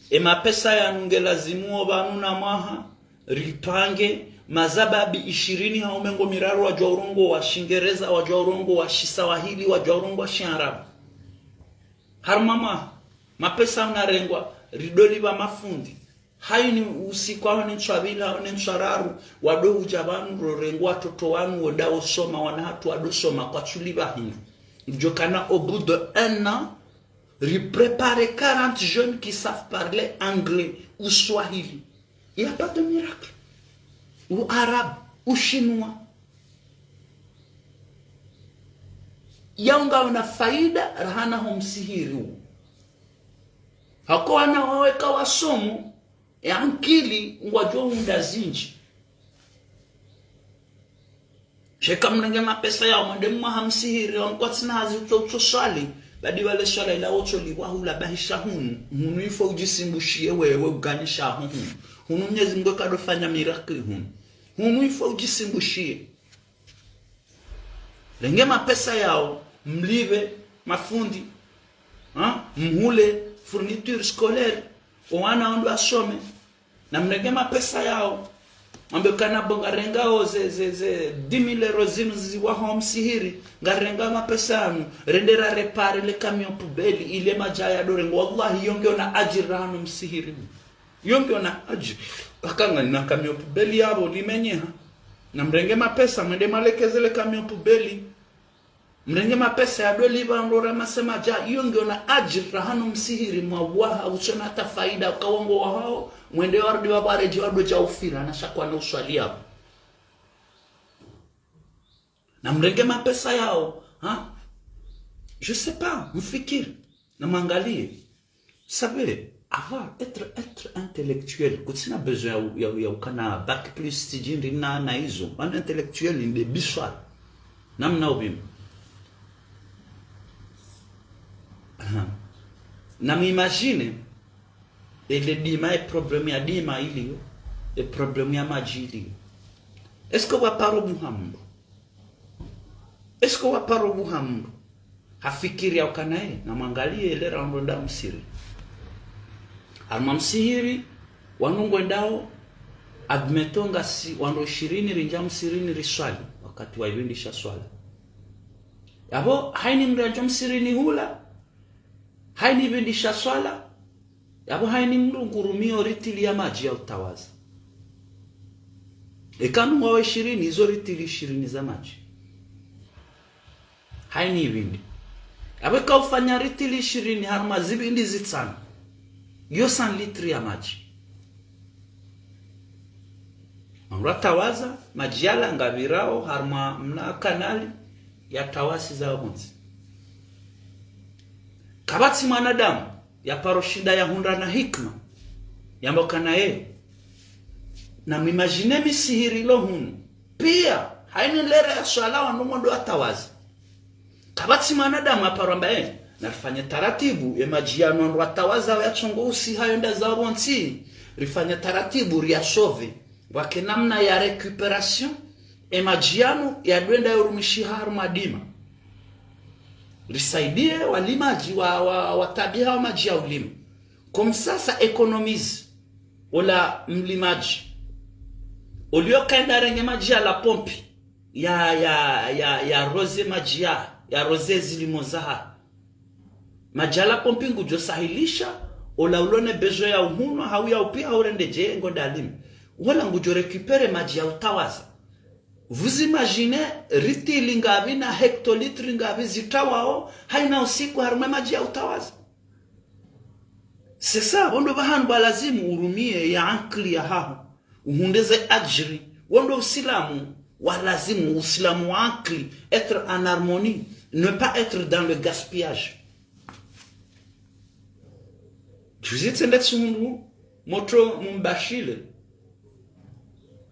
E mapesa yanu nge lazimu o pvanu na mwaha, ripange, mazababi ishirini hau mengo miraru wadjua urongowa shingereza, wadjua urongowa shiswahili, wadjua urongowa shiarabu. Harumwa mwaha, mapesa unarengwa, ridolipva mafundi. Haini usiku aho ne ntswa mbili, aho ne ntswa raru, wado udja pvanu, rorengwa watoto wanu, wodao soma, wana hatru wado soma, kwatsulipva hindru. Djo kana au bout de un an, ri préparer quarante jeunes qui savent parler anglais ou swahili. Il y a pas de miracle. Ou arabe, ou chinois. Yao ngayo na faida, rahana ho msihiri uwo. Hako wana wawo eka wasomo, e ankili ngwadjo hundra zindji. Sha eka mrenge mapesa yao, mwende mwaha msihiri, wanu kwatsina hazi, utso, utso swali, badi pvale swala ila wotso lipvwa hula bahisha hunu, hunu ifo udjisimbushiye wewe uganyisha aho hunu. Hunu Mnyezi Mngu kado fanya miracle hunu. Hunu ifo udjisimbushiye. Renge mapesa yao, mlipve mafundi, ha? Mhule fourniture scolaire, owana wandru wasome. Na mrenge mapesa yao, mwambe kana bo ngarengao ze, ze, ze dix mille euros zinu ziwaho msihiri, ngarenga mapesa yanu, rende ra réparer le camion poubelle, ile madji yadorengwa. Wallahi, yo ngiyo na adjiri rahana msihiri. Yo ngiyo na adjiri. Paka ngani na camion poubelle yapvo limenyeha. Na mrenge mapesa, mwende mwalekeze le camion poubelle. Mrenge mapesa yado lipva ndo ramasema dja. Yo ngiyo na adjiri rahana msihiri mwawaha, utsona hata faida, uka wo ngo wahao, mwende warudi pvapvo waredjeyi wado dja ufira, na sha kwana uswali yapvo. Na mrenge mapesa yao, ha? Je sais pas, mfikiri, na mwangaliye. Savez, avant, être, être intellectuel, kutsina besoin ya, ya, ya ukana bac plus sijui ndrini na, na izo. Mana intellectuel nde biswara. Namna upvima. Aha. Na mwimagine, ele dima, e problème ya dima iliyo, e problème ya madji iliyo. Est-ce que waparo Muhammad? Est-ce que waparo Muhammad? Hafikiri ya ukana ye, na mwangaliye ele ra wandru wenda msihiri. Harumwa msihiri, wandru ngwendao, admettons ngasi wandru ishirini rindja msihirini riswali, wakati wa ipvindri sha swala. Yapvo, haini mndru yadjo msihirini hula, haini ipvindri sha swala, yapvo haini mndru ngurumio ritili ya madji ya utawaza. Eka nu wawe ishirini, izo ritili ishirini za madji. Haini ipvindri. Yapvo eka ufanya ritili ishirini harumwa zipvindri zitsanu, yo cent litres ya madji. Wandru watawaza, madji yala ngapvirao harumwa mna kanali, yatawasi za pvontsi. Kapvatsi mwanadamu yaparo shinda yahundra na hikima, yamba ukana ye. Na mwimagine misihiri ilo hunu. Piya, haini lera ya swala wandru ngondo watawaza. Kapvatsi mwanadamu yaparo amba ye, na rifanye taratibu, ye madji yanu wandru watawaza yatsongo usiha yenda za pvontsi, rifanye taratibu, riyasauve. Pvwake namna ya récupération, ye madji yanu yadwenda yorumishiha harumwa dima. Risaidiye walimadji wa, wa, watabiha wa madji ya ulima. Comme ça, ça économise. Ola mlimadji, oliyo kaenda renge madji ya la pompe, ya, ya, ya, ya arroser madji ya, ya arroser zilimo zaha. Madji ya la pompe ngudjo sahilisha, ola ulo ne besoin ya uhunwa, hau ya upiha, hau rende dje, ngo dalimi. Wala ngudjo récupérer madji ya utawaza. Vous imaginez, ritili ngapvi na hectolitres ngapvi zitawao, haina usiku harumwa madji ya utawaza. C'est ça, pvo ndo pvahanu pvwa lazimu urumiye ye ankili yahaho. Uhundre ze adjiri, wo ndo usilamu wa lazimu, usilamu wa ankili, être en harmonie, ne pas être dans le gaspillage. Juzi tsende tsi hundru, motro Mbashile.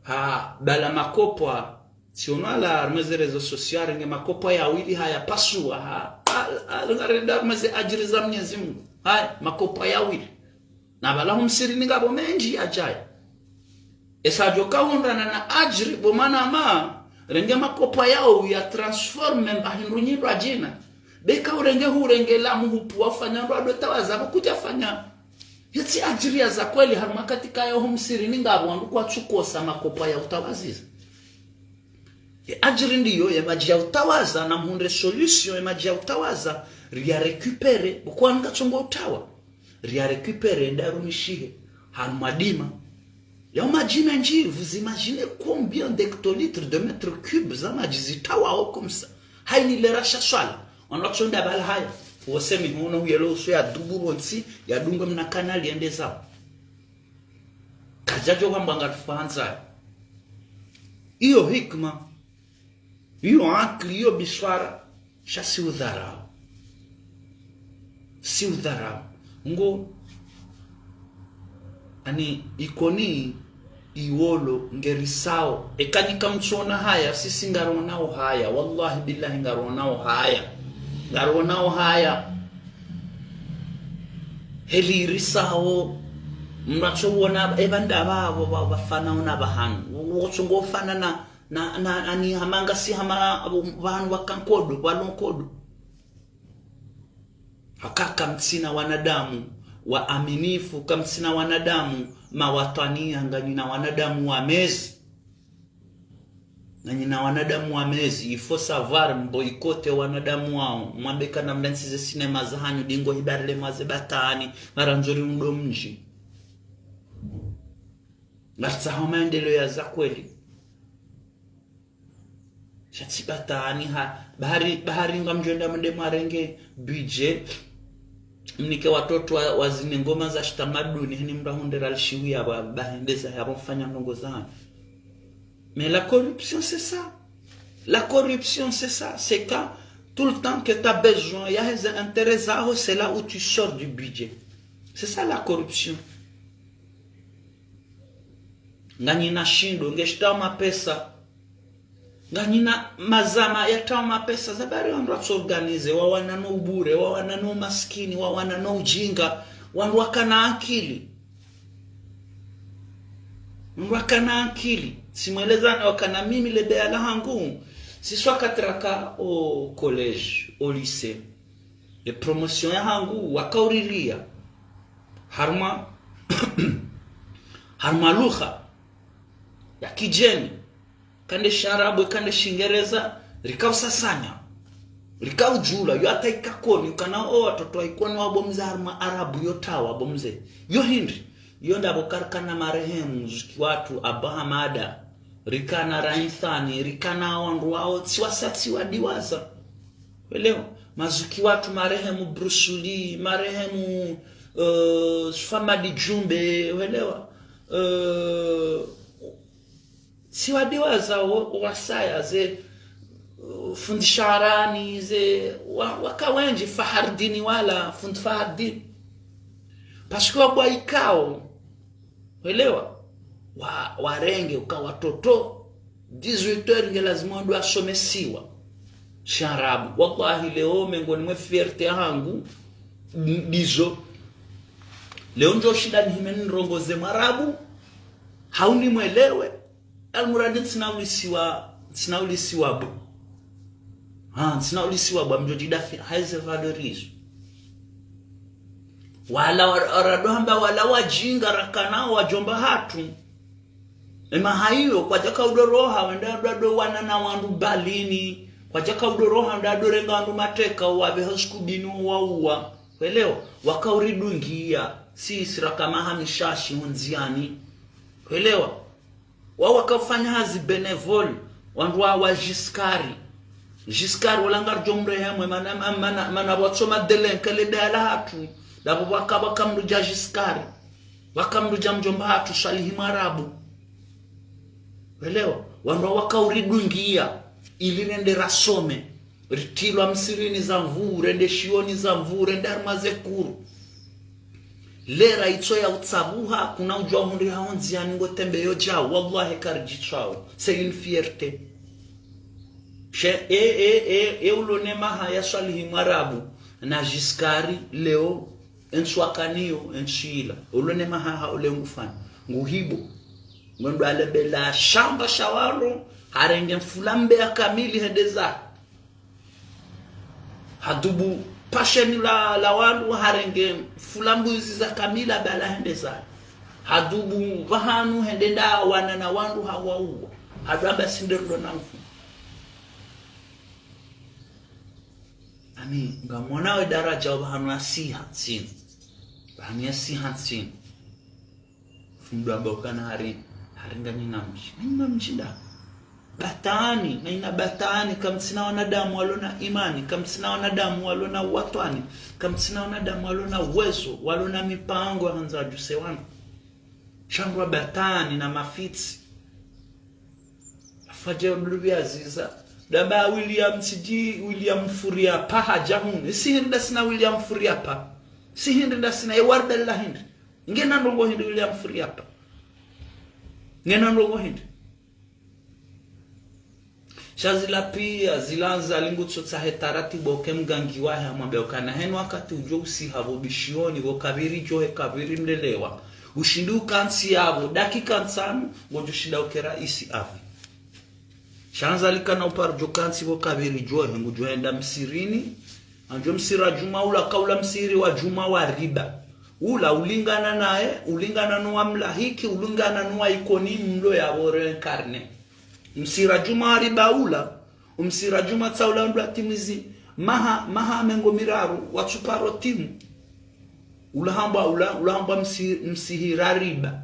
Ha, bala makopwa, tsiono ala harumwa ze réseaux sociaux, renge makopwa yawili haya pasuwa, ha, ha, ha, ngarenda harumwa ze adjiri za Mnyezi Mngu. Haya, makopwa yawili. Na pvala ho msihirini ngapvo mendji yadjaya. Esa djo kahundrana na adjiri, bo mana ma, renge makopwa yao ya transforme mba hindru nyindru adjina. Beka urenge hurenge la muhupu wafanya ndo ado tawaza, pvo kudja fanya. Yetsi adjiri ya za kweli harumwa katika ya ho msihirini ngapvo wandru kwatsukosa makopwa ya utawaziza. Ye adjiri ndiyo, ye madji ya utawaza, na mhundre solution, ye madji ya utawaza, riya récupérer, bo kwana ngatsongo utawa. Riya récupérer, nda rumishihe. Harumwa dima. Yao madji mendji, vous imaginez combien d'hectolitres, de mètres cubes za madji zitawao comme ça. Haini lera sha swala. Wandru watsonda bala haya. Wose mihono huyelo uso ya duburu wontsi, ya dungwe mna kanali yende zao. Kadjadjo hamba ngarifanza. Iyo hikma. Iyo ankili, iyo biswara, sha si udharau. Si udharau. Ngo, ani, Ikoni, Iwolo, ngerisao. Eka nyi kamtsona haya, sisi ngaronao haya. Wallahi billahi ngaronao haya. Ngaronao haya. Heli irisao. Mnatso wona, eba ndapvavo, ba, ba fana ona bahanu. Wotso ngo fana na, na, na, ani hama ngasi hama, abo, pvanu waka nkodo, walo nkodo. Haka kamtsina wanadamu waaminifu, kamtsina wanadamu mawatwaniya, nganyina wanadamu wa mezi. Nganyina wanadamu wa mezi, il faut savoir mboycotté wanadamu wao, mwambe kana mdantsize sinema zahanyu dingo hibarile mwaze batani, mara nzori undo mdji. Ngaritsaho maendeleo ya za kweli. Sha tsi batani ha, bahari, bahari ngamdjwenda mende mwarenge budget, mnike watoto wa, wazine ngoma za shitamaduni, heni mndru ahundre alishiwi ya ba, bahendeza ya mfanya ndrongo zanu. Mais la corruption, c'est ça. La corruption, c'est ça. C'est quand tout le temps que t'as besoin, ya heze intérêt zaho, c'est là où tu sors du budget. C'est ça la corruption. Nganyina shindo, ngeshitao mapesa. Nganyina mazama yatao mapesa. Zabari wandru watso organize, wawana no ubure, wawana no umaskini, wawana no ujinga, wandru wakana akili. Wandru wakana akili. Simwelezana wakana mimi le beya la hangu. Sisi wakati raka o collège, o lycée. Ye promotion ya hangu wakauriria. Harumwa, harumwa lugha ya kidjeni. Kande shiarabu, kande shingereza, rikausasanya. Rikaujula, yo hata Ikakoni, ukana o watoto wa Ikoni wabo mze harumwa arabu yo tawa, bo mze. Yo hindri, yo ndapvo karikana marehemu, Zuki watu, Abba Hamada, rikana Rainthani, rikana wandru wao, tsiwasa tsiwadiwaza. Welewa, mazuki watu marehemu Bruce Lee, marehemu, eh, Famadi Djumbe, welewa. Eh, tsiwadiwaza wo, wasaya ze, eh, fundi Sharani, ze, wa, waka wendji Fahardini wala, fundi Fahardini. Parce que wabwa ikao, welewa, wa, warenge uka watoto, dix-huit heures nge lazima wandru wasomesiwa shiarabu. Wallahi leo mengoni mwe fierté ya hangu, n-, ndizo. Leo ndjo shinda nihime nirongoze mwarabu, hau nimwelewe, almuradi ntsina ulisiwa, ntsina ulisiwa bo. Ha, ntsina ulisiwa bo, mdjo djidafi, haize valorizo. Wala wa, warado hamba wala wajinga rakanao wadjomba hatru. Ema hayiyo, kwadjaka udoroha, wenda dwado wana na wandru balini. Kwadjaka udoroha, wenda dorenga wandru mateka, wabeho siku dini wauwa. Welewa, wakauridungia, sisi raka maha mishashi hondziani. Welewa, wao wakaufanya hazi bénévole, wandru wa, wa Giscard. Giscard, wala ngaridjo mrehemu, mana, mana, mana watsoma délinquer le dala hatru. Dapvo waka, waka mrudja Giscard. Waka mrudja mdjomba hatru Swalihi Mwarabu. Welewa, wandru wakauridungia, ili rende rasome. Ritrilwa msirini za nvuu, rende shioni za nvuu, rende harumwa ze kuru. Lera itso ya utsabuha, kuna udjua hundri hahondziani ngo tembe yo djao, wallahi karidjitswao. C'est une fierté. She, e, e, e, e ulone maha ya Swalihi Mwarabu, na Giscard, leo, entsu wakaniyo, entsu ila. Ulone maha ha ule ngufanya. Nguhibo. Ngwendo alembela shamba sha wandru, harenge mfula mbe ya kamili hende za. Hadubu pasheni la, la wandru harenge mfula mbuzi za kamili bala hende za. Hadubu pvahanu hende nda wana na wandru hawauwa. Hadu amba sinde rudo na mfu. Ani, ngamwona we daraja wa pvahanu ya siha ntsini. Pvahanu ya siha ntsini. mdru amba ukana hari, hari nganyina mdji. Nganyina mdji nda. Batwani, nganyina batwani, kamtsina wanadamu walo na imani, kamtsina wanadamu walo na uwatwani, kamtsina wanadamu walo na uwezo, walo na mipango ya handza wadjuse wanu. Sha ngwa batwani na mafitsi. Afadja udulubi aziza. Daba William siji, William Furiapa hadja hunu. Isi hindri ndasina William Furiapa. Isi hindri ndasina, e Warda lila hindri. Ngena ndrongo hindri William Furiapa. Ngena ndrongo hindri. Sha zila pia, zila Azali ngutsotsahe taratibu oke mgangi wahe amwambe ukana heni wakati udjo usiha pvo bishioni, pvo kabiri djohe kabiri mlelewa. Ushindi ukantsi yapvo, dakika ntsanu, ngodjo shinda uke raisi apvi. Sha Azali kana uparo djo kantsi pvo kabiri djohe, ngudjo henda msihirini, andjo msihiri wa djumwa ula, kaula msihiri wa djumwa wa riba. Ula ulingana naye, ulingana no wa mlahiki, ulingana no wa Ikoni mlo yapvo réincarné. Msihiri wa djumwa wa riba ula, umsihiri wa djumwa tsaula ndo atimizi maha, maha mengo miraru, watsuparo timu. Ula hambwa ula, ula hambwa msi-, msihiri wa riba.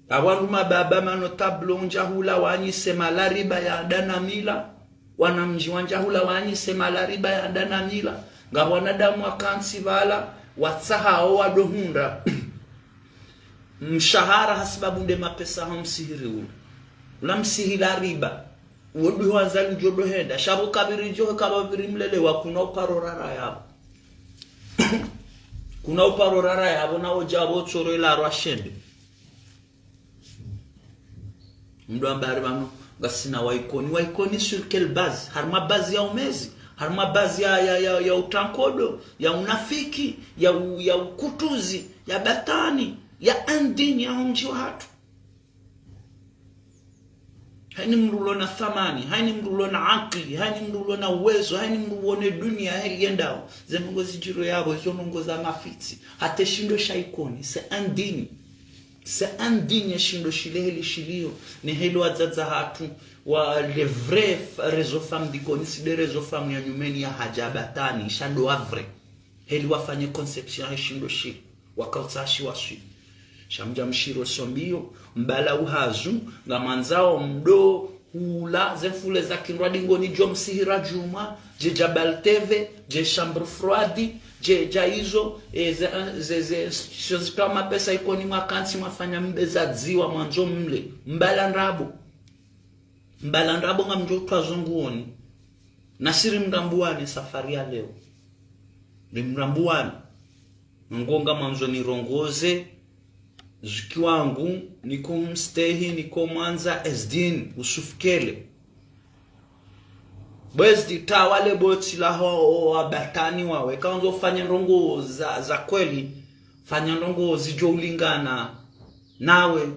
Apvo wandru mababa manotablo undja hula wanyise mali ya riba ya nda na mila. Wanamdji wandja hula wanyise mali ya riba ya nda na mila. Ngapvo wanadamu wakantsi pvala, watsahao wado hundra mshahara hasibabu nde mapesa ha msihiri ula. Ula msihiri wa riba. Uwo ndo Azali udjo ndo henda. Sha pvo kabiri djohe kabiri mlelewa kuna uparo rara yapvo. Kuna uparo rara yapvo na odja pvo tsoro ila arwa shende. Mdru amba hari pvanu ngasina wa Ikoni. Wa Ikoni sur quelle base? Harimwa base ya umezi, harimwa base ya, ya, ya, ya utankodo, ya unafiki, ya u-, ya ukutuzi, ya batwani, ya indini ya homdji wahatru. Hayini mdru ulo na thamani, hayini mdru ulo na akili, hayini mdru ulo na uwezo, hayini mdru uone dunia heli yendao. Ze ndrongo zidjiro yapvo, izo ndrongo za mafitsi. Hata eshindo sha Ikoni, c'est indigne. C'est indigne eshindo shile heli shilio, ne heli wadzadze hatru, wa les vraies f-, réseau femme d'Ikoni, tsi nde réseau femme ya nyumeni ya hadja batwani, sha ndo wa vrai. Heli wafanye conception ya eshindo shile. Wakautsaha shiwaswi. Sha mdja mshiro sombiyo, mbala uhazu, ngamwandzao mdo hula, ze mfule za kindrwa dingoni djo msihiri wa djumwa, dje Jabal T V, dje Chambre Froide, dje, dja izo, e, ze, ze, ze, sho zitoa mapesa Ikoni mwakantsi mwafanya mbe za dziwa mwandzo mle. Mbala ndrabo. Mbala ndrabo ngamdjo utwa zo nguoni. Nasi rimrambuwani safari ya leo. Rimrambuwani. Ngo ngamwandzo nirongoze, zuki wangu, niko mstehi, niko mwandza, Ezdin, usufikele. Bo Ezdi, ta wale botsi laho, o, wabatwani wawe. Ka wandzo ufanye ndrongo za, za kweli, fanya ndrongo zidjo ulingana nawe,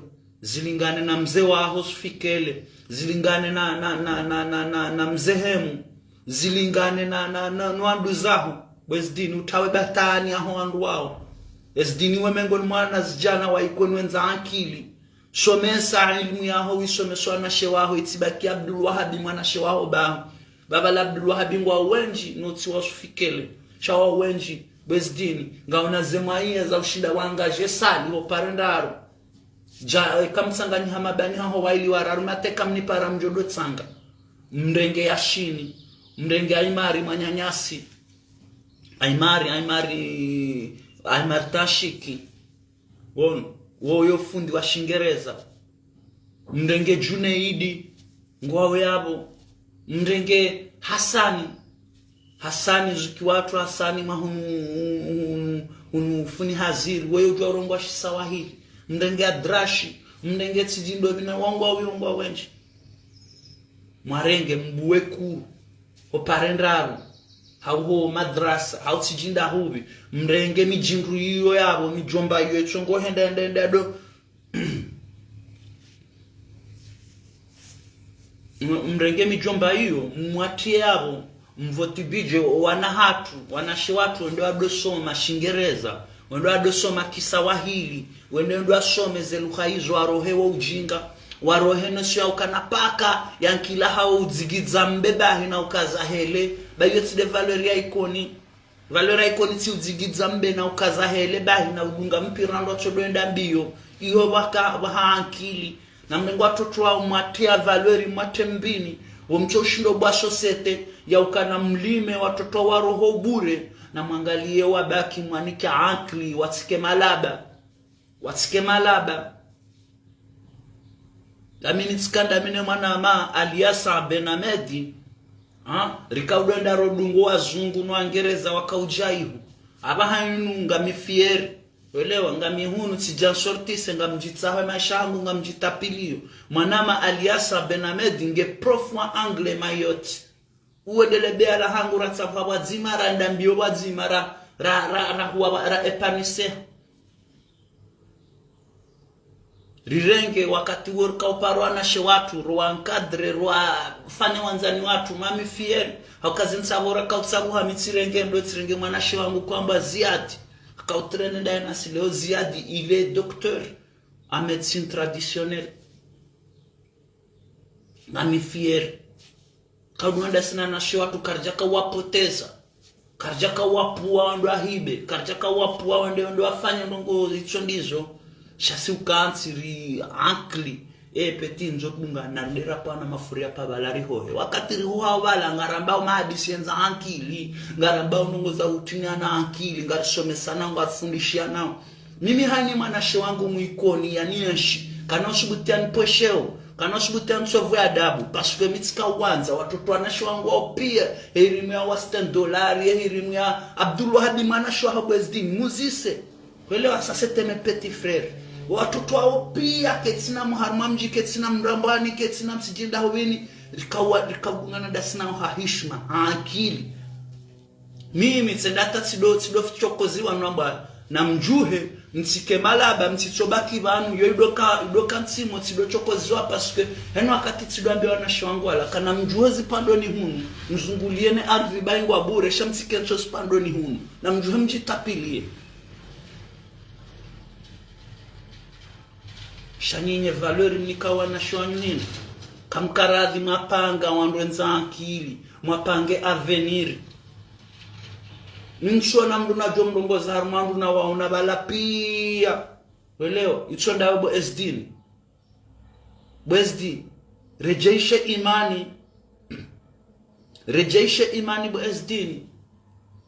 zilingane na mze waho usufikele, zilingane na, na, na, na, na, na, na mze hemu, zilingane na, na, na, no wandru zaho. Bo Ezdin, utawe batwani aho wandru wao. Ezdin, we mengoni mwa wanazidjana wa Ikoni wendza akili. Somesa ilimu yaho, wisomesa wanashe waho, itsibaki Abdul Wahabi mwanashe waho baho. Baba la Abdul Wahabi ngwao wendji, notsi wa usufikele. Sha wao wendji, bo Ezdin, ngaona ze mwaiya za ushinda wangadje sali, ho pare ndraru. Dja, e, kamtsanganyiha mabani haho waili wararu, mateka mnipara mdjo ndo tsanga. Mrenge Yashini, mrenge Aimari Mwananyasi. Aimari, Aimari, Aimari Tashiki. Wono, woyo fundi wa Shingereza. Mrenge Juneidi, ngwawe yapvo. Mrenge Hasani. Hasani zuki watru, Hasani mwa hunu, hunu, hunu fundi haziri. Woyo udjua urongoa Shiswahili. Mrenge Adrashi. Mrenge Tsidjindo bina wangwa uyo ngwao wendji. Mwarenge mbuwe kuru. Ho pare ndraru. Hau ho madrasa. Hau Tsidjinda hupvi. Mrenge midjindru iyo yapvo, midjomba iyo, etsongo henda, henda, henda, do. M-, mrenge midjomba iyo, mwatrie yapvo, mvoti bidje, o wana hatru, wanashe watru, wende wado soma Shingereza, wende wado soma Kiswahili, wende, wende wasome ze lugha izo, warohe wo ujinga, warohe notion ya ukana paka, ya nkila hao udzigidza mbe bahi na ukaza hele, ba iyo tsi nde valeur ya Ikoni. Valeur ya Ikoni tsi udzigidza mbe na ukaza hele bahi na udunga mpira ndo tsodo enda mbiyo. Iyo pvaka, pvaha ankili. Na mrenge watoto wao mwatriya valeur mwatre mbini. Wo mtso ushindo bwa société ya ukana mlime watoto wa roho bure. Na mwangaliye wabaki mwanike ankili, watsike malaba. Watsike malaba. Ngamini tsikanda mine mwanama Aliasa Ben Ahmed. Ha? Rika udo enda rodungo wazungu no Wangereza wakaudja ihu. Apvaha inu ngami fier. Welewa, ngami hunu tsidja nsortise, ngamdjitsaho maesha hangu, ngamdjitapiliyo. Mwanama Aliasa Ben Ahmed nge prof wa anglais Mayotte. Uwedele beya la hangu ratsapva pvwadzima, randa mbiyo pvwadzima, ra, ra, ra, ra, huwa, ra épanouissé. Rirenge wakati wo rika uparo wanashe watru, rwa encadré, rwa fanye wandzani watru, mami fier. Hauka zi ntsapvo raka utsabuha mi tsirenge ndo tsirenge mwanashe wangu kwamba Ziadi. Haka utrene ndaye nasi leo Ziadi, il est docteur en médecine traditionnelle. Mami fier. Kaudwanda sina nashe watru karidjaka wapoteza. Karidjaka wapvuwa wandru wahibe. Karidjaka wapvuwa wende wende wafanye ndrongo itso ndizo. Sha si uka ntsiri ankili. E peti ndzo dunga na ndera pvana mafuri ya pvapvala rihohe. Wakati rihoha pvala ngarambao mahadisi yendza ankili. Ngarambao ndrongo za utunyana ankili. Ngarisomesana, ngarifundishiana. Mimi hani mwanashe wangu mwikoni yanienshi, kana usubuti yanipwesheo, kana usubuti yanitsovu ya adabu, parce que mi tsika uwandza, watoto wanashe wangu wao piya, he irimu ya Wastan Dolari, he irimu ya Abdul Wahabi mwanashe wa Habwezdin, muzise. Kwelewa, ça c'était mes petits frères. Watoto wao piya, ketsina mharumwa mdji, ketsina mrambwani, ketsina msidjinda huvini, rikawa, rikagungana ndasi nao ha hishima, ha akili. Mimi tsenda hata tsido, tsido chokoziwa nwamba, na mdjuhe, mtsike malaba, mtsitsobaki pvanu, yo idoka, idoka ntsimo, tsido chokoziwa, parce que, heno wakati tsido ambia wanashe wangu wala, kana mdjuhe zipvandoni hunu, mzunguliye ne ardhi bayi ngwa bure, sha mtsike ntso zipvandoni hunu, na mdjuhe mdjitapiliye. Sha nyinyi valeur mnika wanashe wanyu hini. Kamkaradhi mwapanga wandru wendza akili, mwapange avenir. Nimshiona mndru nadjo mrongoza harumwa wandru nawaona pvala piya. Welewa, itso ndawe bo Ezdini. Bo Ezdini, redjeishe imani. Redjeishe imani bo Ezdini.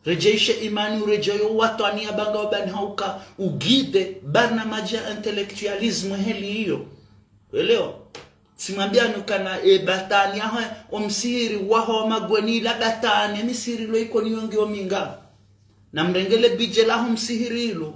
Redjeishe imani, uredjeyo watwani ya banga wabani hauka ugide barnamaji ya intellectualisme heli iyo. Welewa? Tsimwambia nukana e batani yaho, omsihiri waho wa magweni la batani, emisihiri lo Ikoni yongi ominga. Na mrengele bidje laho msihiri ilo,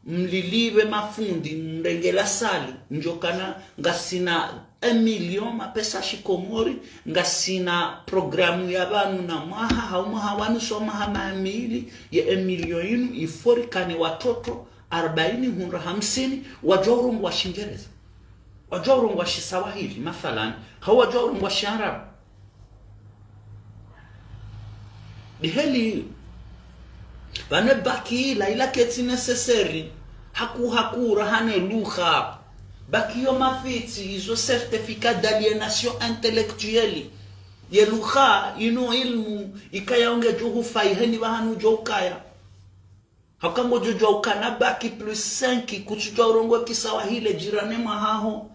mlilipve mafundi, mrengela sali, ndjokana ngasina un million mapesa shikomori, ngasina programu ya pvanu na mwaha, hau mwaha wanu so mwaha mamili, ye un million inu, iforikane watoto, arbaini hundra hamsini, wadjua urongowa Shingereza. Wadjua urongowa Shiswahili, mathalan, hau wadjua urongowa Shiarabu. Diheli, pvane bac ila, ila ketsi nécessaire, haku, haku, rahane lugha. Bac yo mafitsi, izo certificat d'aliénation intellectuelle. Ye lugha, inu ilmu, ikaya ungedjo hufai heni pvahanu djo ukaya. Hauka ngodjo djua ukana bac plus cinq, kutsudjua urongowa Kiswahili, jirani mwahaho.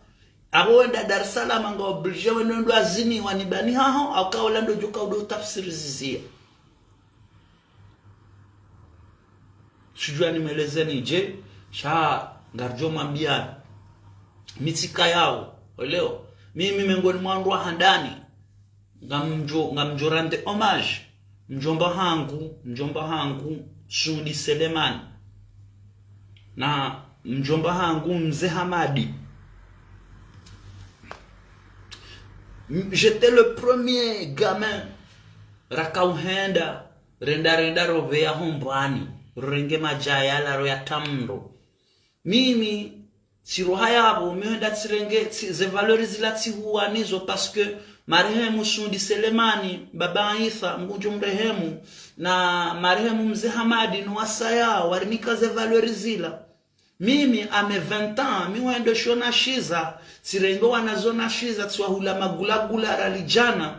Apvo wenda Dar es Salaam, nga obligé wende ndo azini wani bani haho, hauka ola ndo djoka udo utafsiri ziziya. Sudjua nimwelezeni dje, sha ngaridjo mwambiani. Mi tsika yawo, welewa. Mimi mengoni mwa wandru wa handani. Ngamdjo, ngamdjo rendre hommage mdjomba hangu, mdjomba hangu Sudi Selemani, na mdjomba hangu Mze Hamadi. M-, j'étais le premier gamin raka uhenda, renda, renda ropveya hombwani, rorenge madjaya la roya tamndo. Mimi, tsiroha yapvo, mi hwenda tsirenge, tsi, ze valeur zila tsihuwa nizo, parce que marehemu Sudi Selemani, baba Isa, Mngu ngudjo mrehemu, na marehemu Mze Hamadi, no wasaya, warinika ze valeur zila. Mimi, à mes vingt ans, mi hwenda shona shiza, tsirenge wana zo na shiza, tsiwahula magulagula, ralijana,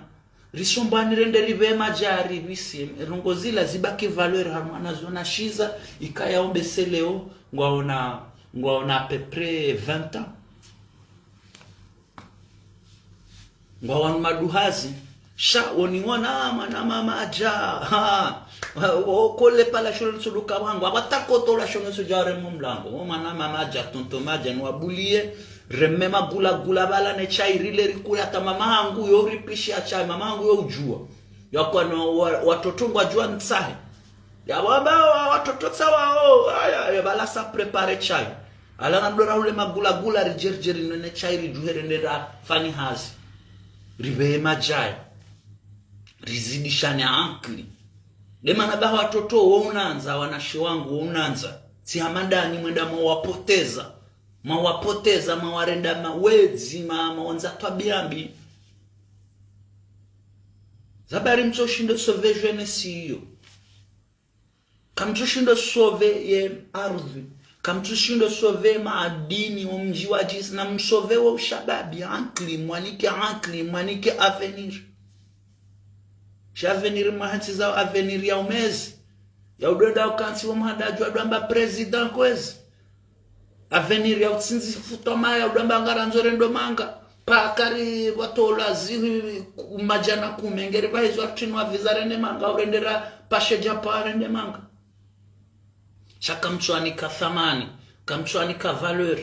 Risombwani rende ripve madjari, risi, ndrongoo zila zibaki valeur harumwa nazo na shiza, ikaya ombe seleo, ngwaona, ngwaona à peu près vingt ans. Ngwaona maduhazi, sha woniona mwana mama adja, ha, o, o, kole pvala shonetso duka wangu, apvatakoto la shonetso djare mo mlango, o mwana mama adja, tonton madja, niwabuliye, reme magula gula pvala ne chai rile rikula, hata mama hangu yo ripishi ya chai, mama hangu yo ujua. Ya kwa no wa, watoto ngwadjua ntsahe. Ya wamba wa, watoto tsawa o, aya, ya pvala sa prépare chai. Ala ngamdora hule magula gula ridjeri djeri none chai ridjuhe rende rafanye hazi. Ripve madjaya. Rizidishane ankili. Nde mana ba watoto wo unandza, wanashe wangu wo unandza. Tsi hamadani mwenda mwawapoteza. Mwawapoteza, mwawarenda mawedzi, ma, mwaondza twabia mbi. Zabari mtso shindo sauver jeunesse iyo. Kamtsu shindo sauver ye ardhi. Kamtsu shindo sauver maadini, omdji wa djisi, na msauver wo ushababi, ankili, mwanike ankili, mwanike avenir. Sha avenir mwahantsiza avenir ya umezi. Ya udwenda ukantsi wo mhanda adjua dwamba président kwezi. Avenir ya utsindzi futwa maya, udwamba ngarandzo rendo manga. Pakari watola zihi ku-, madjana kume, ngeri pvahizo atinwa visa rende manga, urendera pashe dja pa rende manga. Sha kamtsuanika thamani, kamtsuanika valeur.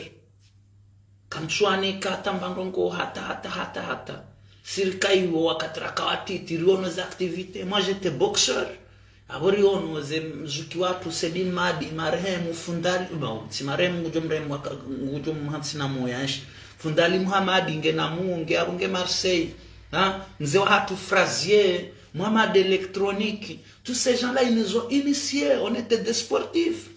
Kamtsuanika tamba ndrongoo hata, hata, hata, hata. Sirika iwo wakati raka watiti, riono ze activités. Moi, j'étais boxeur. Apvo riono ze mzuki watru Said Madi, marehemu Fundali, no, tsi marehemu ngudjo mrehemu waka-, ngudjo mhantsi na moyo, enshi. Fundali Muhammad, nge na mu, nge apvo nge Marseille. Ha? Mze wahatru Frazier, Muhammad Électronique. Tous ces gens-là, ils nous ont initiés. On était des sportifs.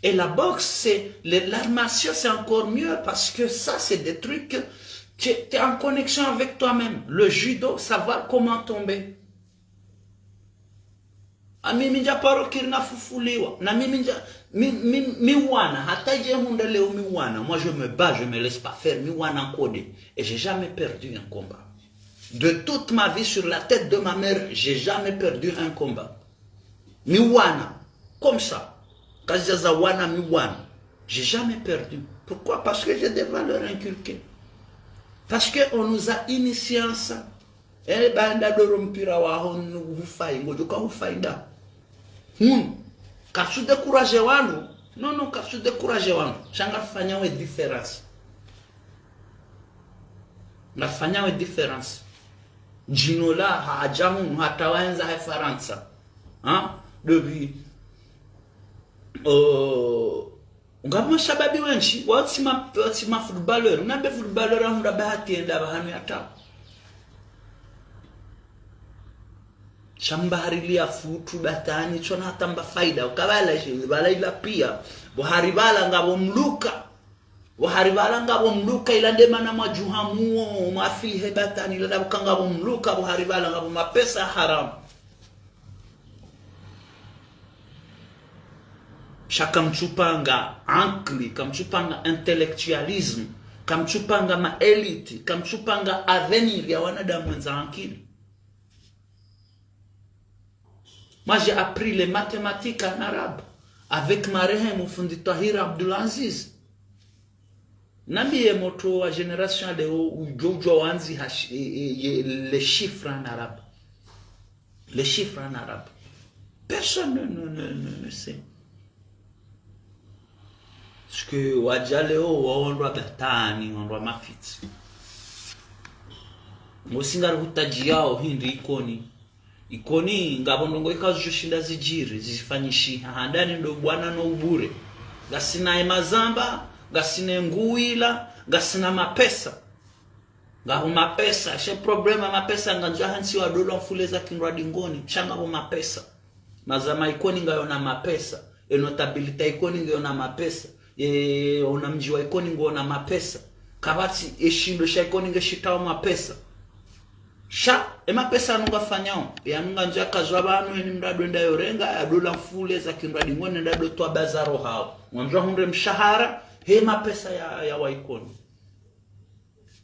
Et la boxe, c'est, le, l'art martial, c'est encore mieux parce que ça, c'est des trucs que tu es, t'es en connexion avec toi-même. Le judo, savoir comment tomber. Ami mi ndja paro kiri na fufuliwa. Na mi mi ndja, mi, mi, mi wana, hata idje hundra leo mi wana. Moi, je me bats, je me laisse pas faire. Mi wana nkode. Et j'ai jamais perdu un combat. De toute ma vie, sur la tête de ma mère, j'ai jamais perdu un combat. Mi wana, comme ça. Kazidja za wana, mi wana. J'ai jamais perdu. Pourquoi ? Parce que j'ai des valeurs inculquées. Parce que on nous a initiés à ça. Eh, ba nda doro mpira waho nu hufai, ngodjo ka hufai nda. Hunu, katsu décourager wandru. Non, non, katsu décourager wandru. Sha ngarifanyao e différence. Ngarifanyao e différence. Djino la, hadja hunu, hata waendza he Farantsa. Ha? Depuis, euh, ngapvo mashababi wendji, wao tsi ma, wao tsi ma footballeur. Unambe footballeur ahundra bahati enda pvahanu ya tabu. Sha mba harilia futu batani, tsona hata mba faida. Ukapvala shi, pvala ila pia. Bo hari pvala ngapvo mluka. Bo hari pvala ngapvo mluka, ila nde mana mwadjuha muo, mwafihe batani, ila ndabuka ngapvo mluka, bo hari pvala ngapvo mapesa haramu. Sha kamtsupanga ankili, kamtsupanga intellectualisme, kamtsupanga ma élite, kamtsupanga avenir ya wanadamu wendza ankili. Moi, j'ai appris les mathématiques en arabe avec marehemu fundi Tahir Abdulaziz. Nambiye motro wa génération leo udjo udjua wandzi ha chi-, e, e, ye, les chiffres en arabe. Les chiffres en arabe. Personne ne, ne, ne, ne, ne sait. Parce que wadja leo waondrwa batani, waondrwa mafitsi. Ngosi ngarihutadjiyao hindri Ikoni. Ikoni, ngapvo ndrongoo ikao zidjoshinda zidjiri, zifanyishiha, handani ndo bwana no ubure. Ngasina e mazamba, ngasina e nguwila, ngasina mapesa. Ngapvo mapesa, she problème ya mapesa, ngandzo hantsi wa dola mfule za kindrwa dingoni, sha ngapvo mapesa. Mazama Ikoni ngayona mapesa, e notabilité Ikoni ngayona mapesa, e, ona mdji wa Ikoni ngona mapesa. Kapvatsi, e shindo sha Ikoni ngeshitao mapesa. Sha, e mapesa yanu ngafanyao, yanu ngandzo yakazwa pvanu, eni mndru adwenda yorenga, ya dola mfule za kindrwa dingoni, nda dotwa bazaro hao. Ngandzo hundre mshahara, he mapesa ya, ya wa Ikoni.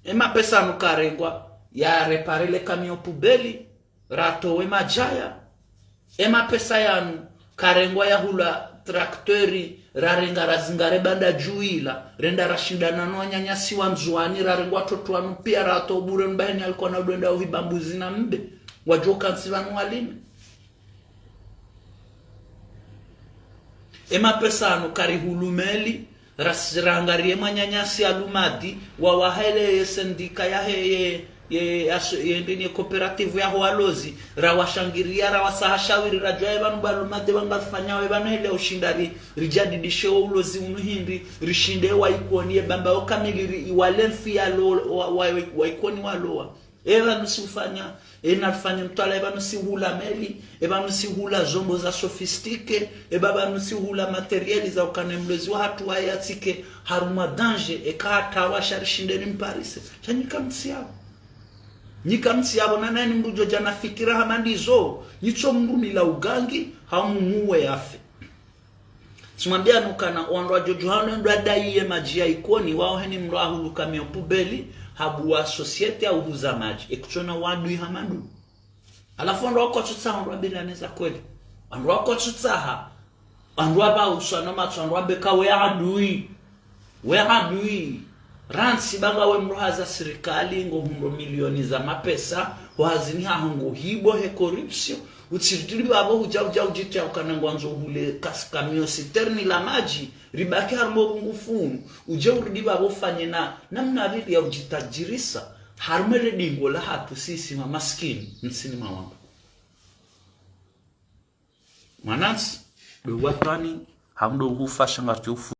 E mapesa yanu karengwa, ya réparer le camion poubelle, ratowe madjaya. E mapesa yanu karengwa ya hula tracteur, rarenga razingare Banda Djuu ila, renda rashindana no wananyasi wa Ndzuwani, rarengwa watoto wanu pia ratowa bure mbaheni alikuwa na udwenda uhiba mbuzi na mbe. Wadjo kantsi pvanu walime. E mapesa yanu karihulu meli, ras-, rangarie mwananyasi Alumadi, wa wahele ye syndicat yahe ye, ye, aso-, ye ndini ye coopérative yaho walozi, rawashangiria, rawasaha shawiri, radjua ye pvanu ba Alumadi wanga fanya we pvanu hele ushinda ri, rijadidishe wo ulozi unu hindri, rishinde wa Ikoni, ye bamba yo kamili ri, iwale mfi ya lo, wa, wa, wa Ikoni walowa. E pvanu si ufanya, e narifanye mtwalaa, e pvanu si hula meli, e pvanu si hula zombo za sophistiqué, e pvanu si hula matériel za ukana mlozi wahatru waye yatsike harumwa danger, eka hata washa rishinde rimparise. Sha nyi kamtsi yapvo. Nyi kamtsi yapvo, na nani mndru djodja na fikira hama ndizo, nyi tso mndru mila ugangi, hamu muwe yafe. Tsimwambia nukana, wandru wadjodjo hano ndo adai ye madji ya Ikoni, wao heni mndru ahulu camion poubelle, habuwa société ya uhuza madji, ekutsona wadui hama ndu. Halafu wandru wakotsutsaha, wandru wabila neza kweli. Wandru wakotsutsaha, wandru wapva uswa no matso, wandru wabeka we adui. We adui, rantsi banga we mndru haza sirikali, ngo hundro milioni za mapesa, ho hazini haho ngo hibo he corruption, utsiridi pvapvo hudja, hudja, hudjitia ukana ngwandzo hule kas-, camion citerne la madji, ribaki harumwa ubungufu unu, udje uridi pvapvo ufanye na, namna pvili ya udjitadjirisa, harumwa le dingo lahatru sisi mamaskini, ntsini mawamba. Mwanantsi, ndo watwani, hamdo hufa sha ngartsi ufu.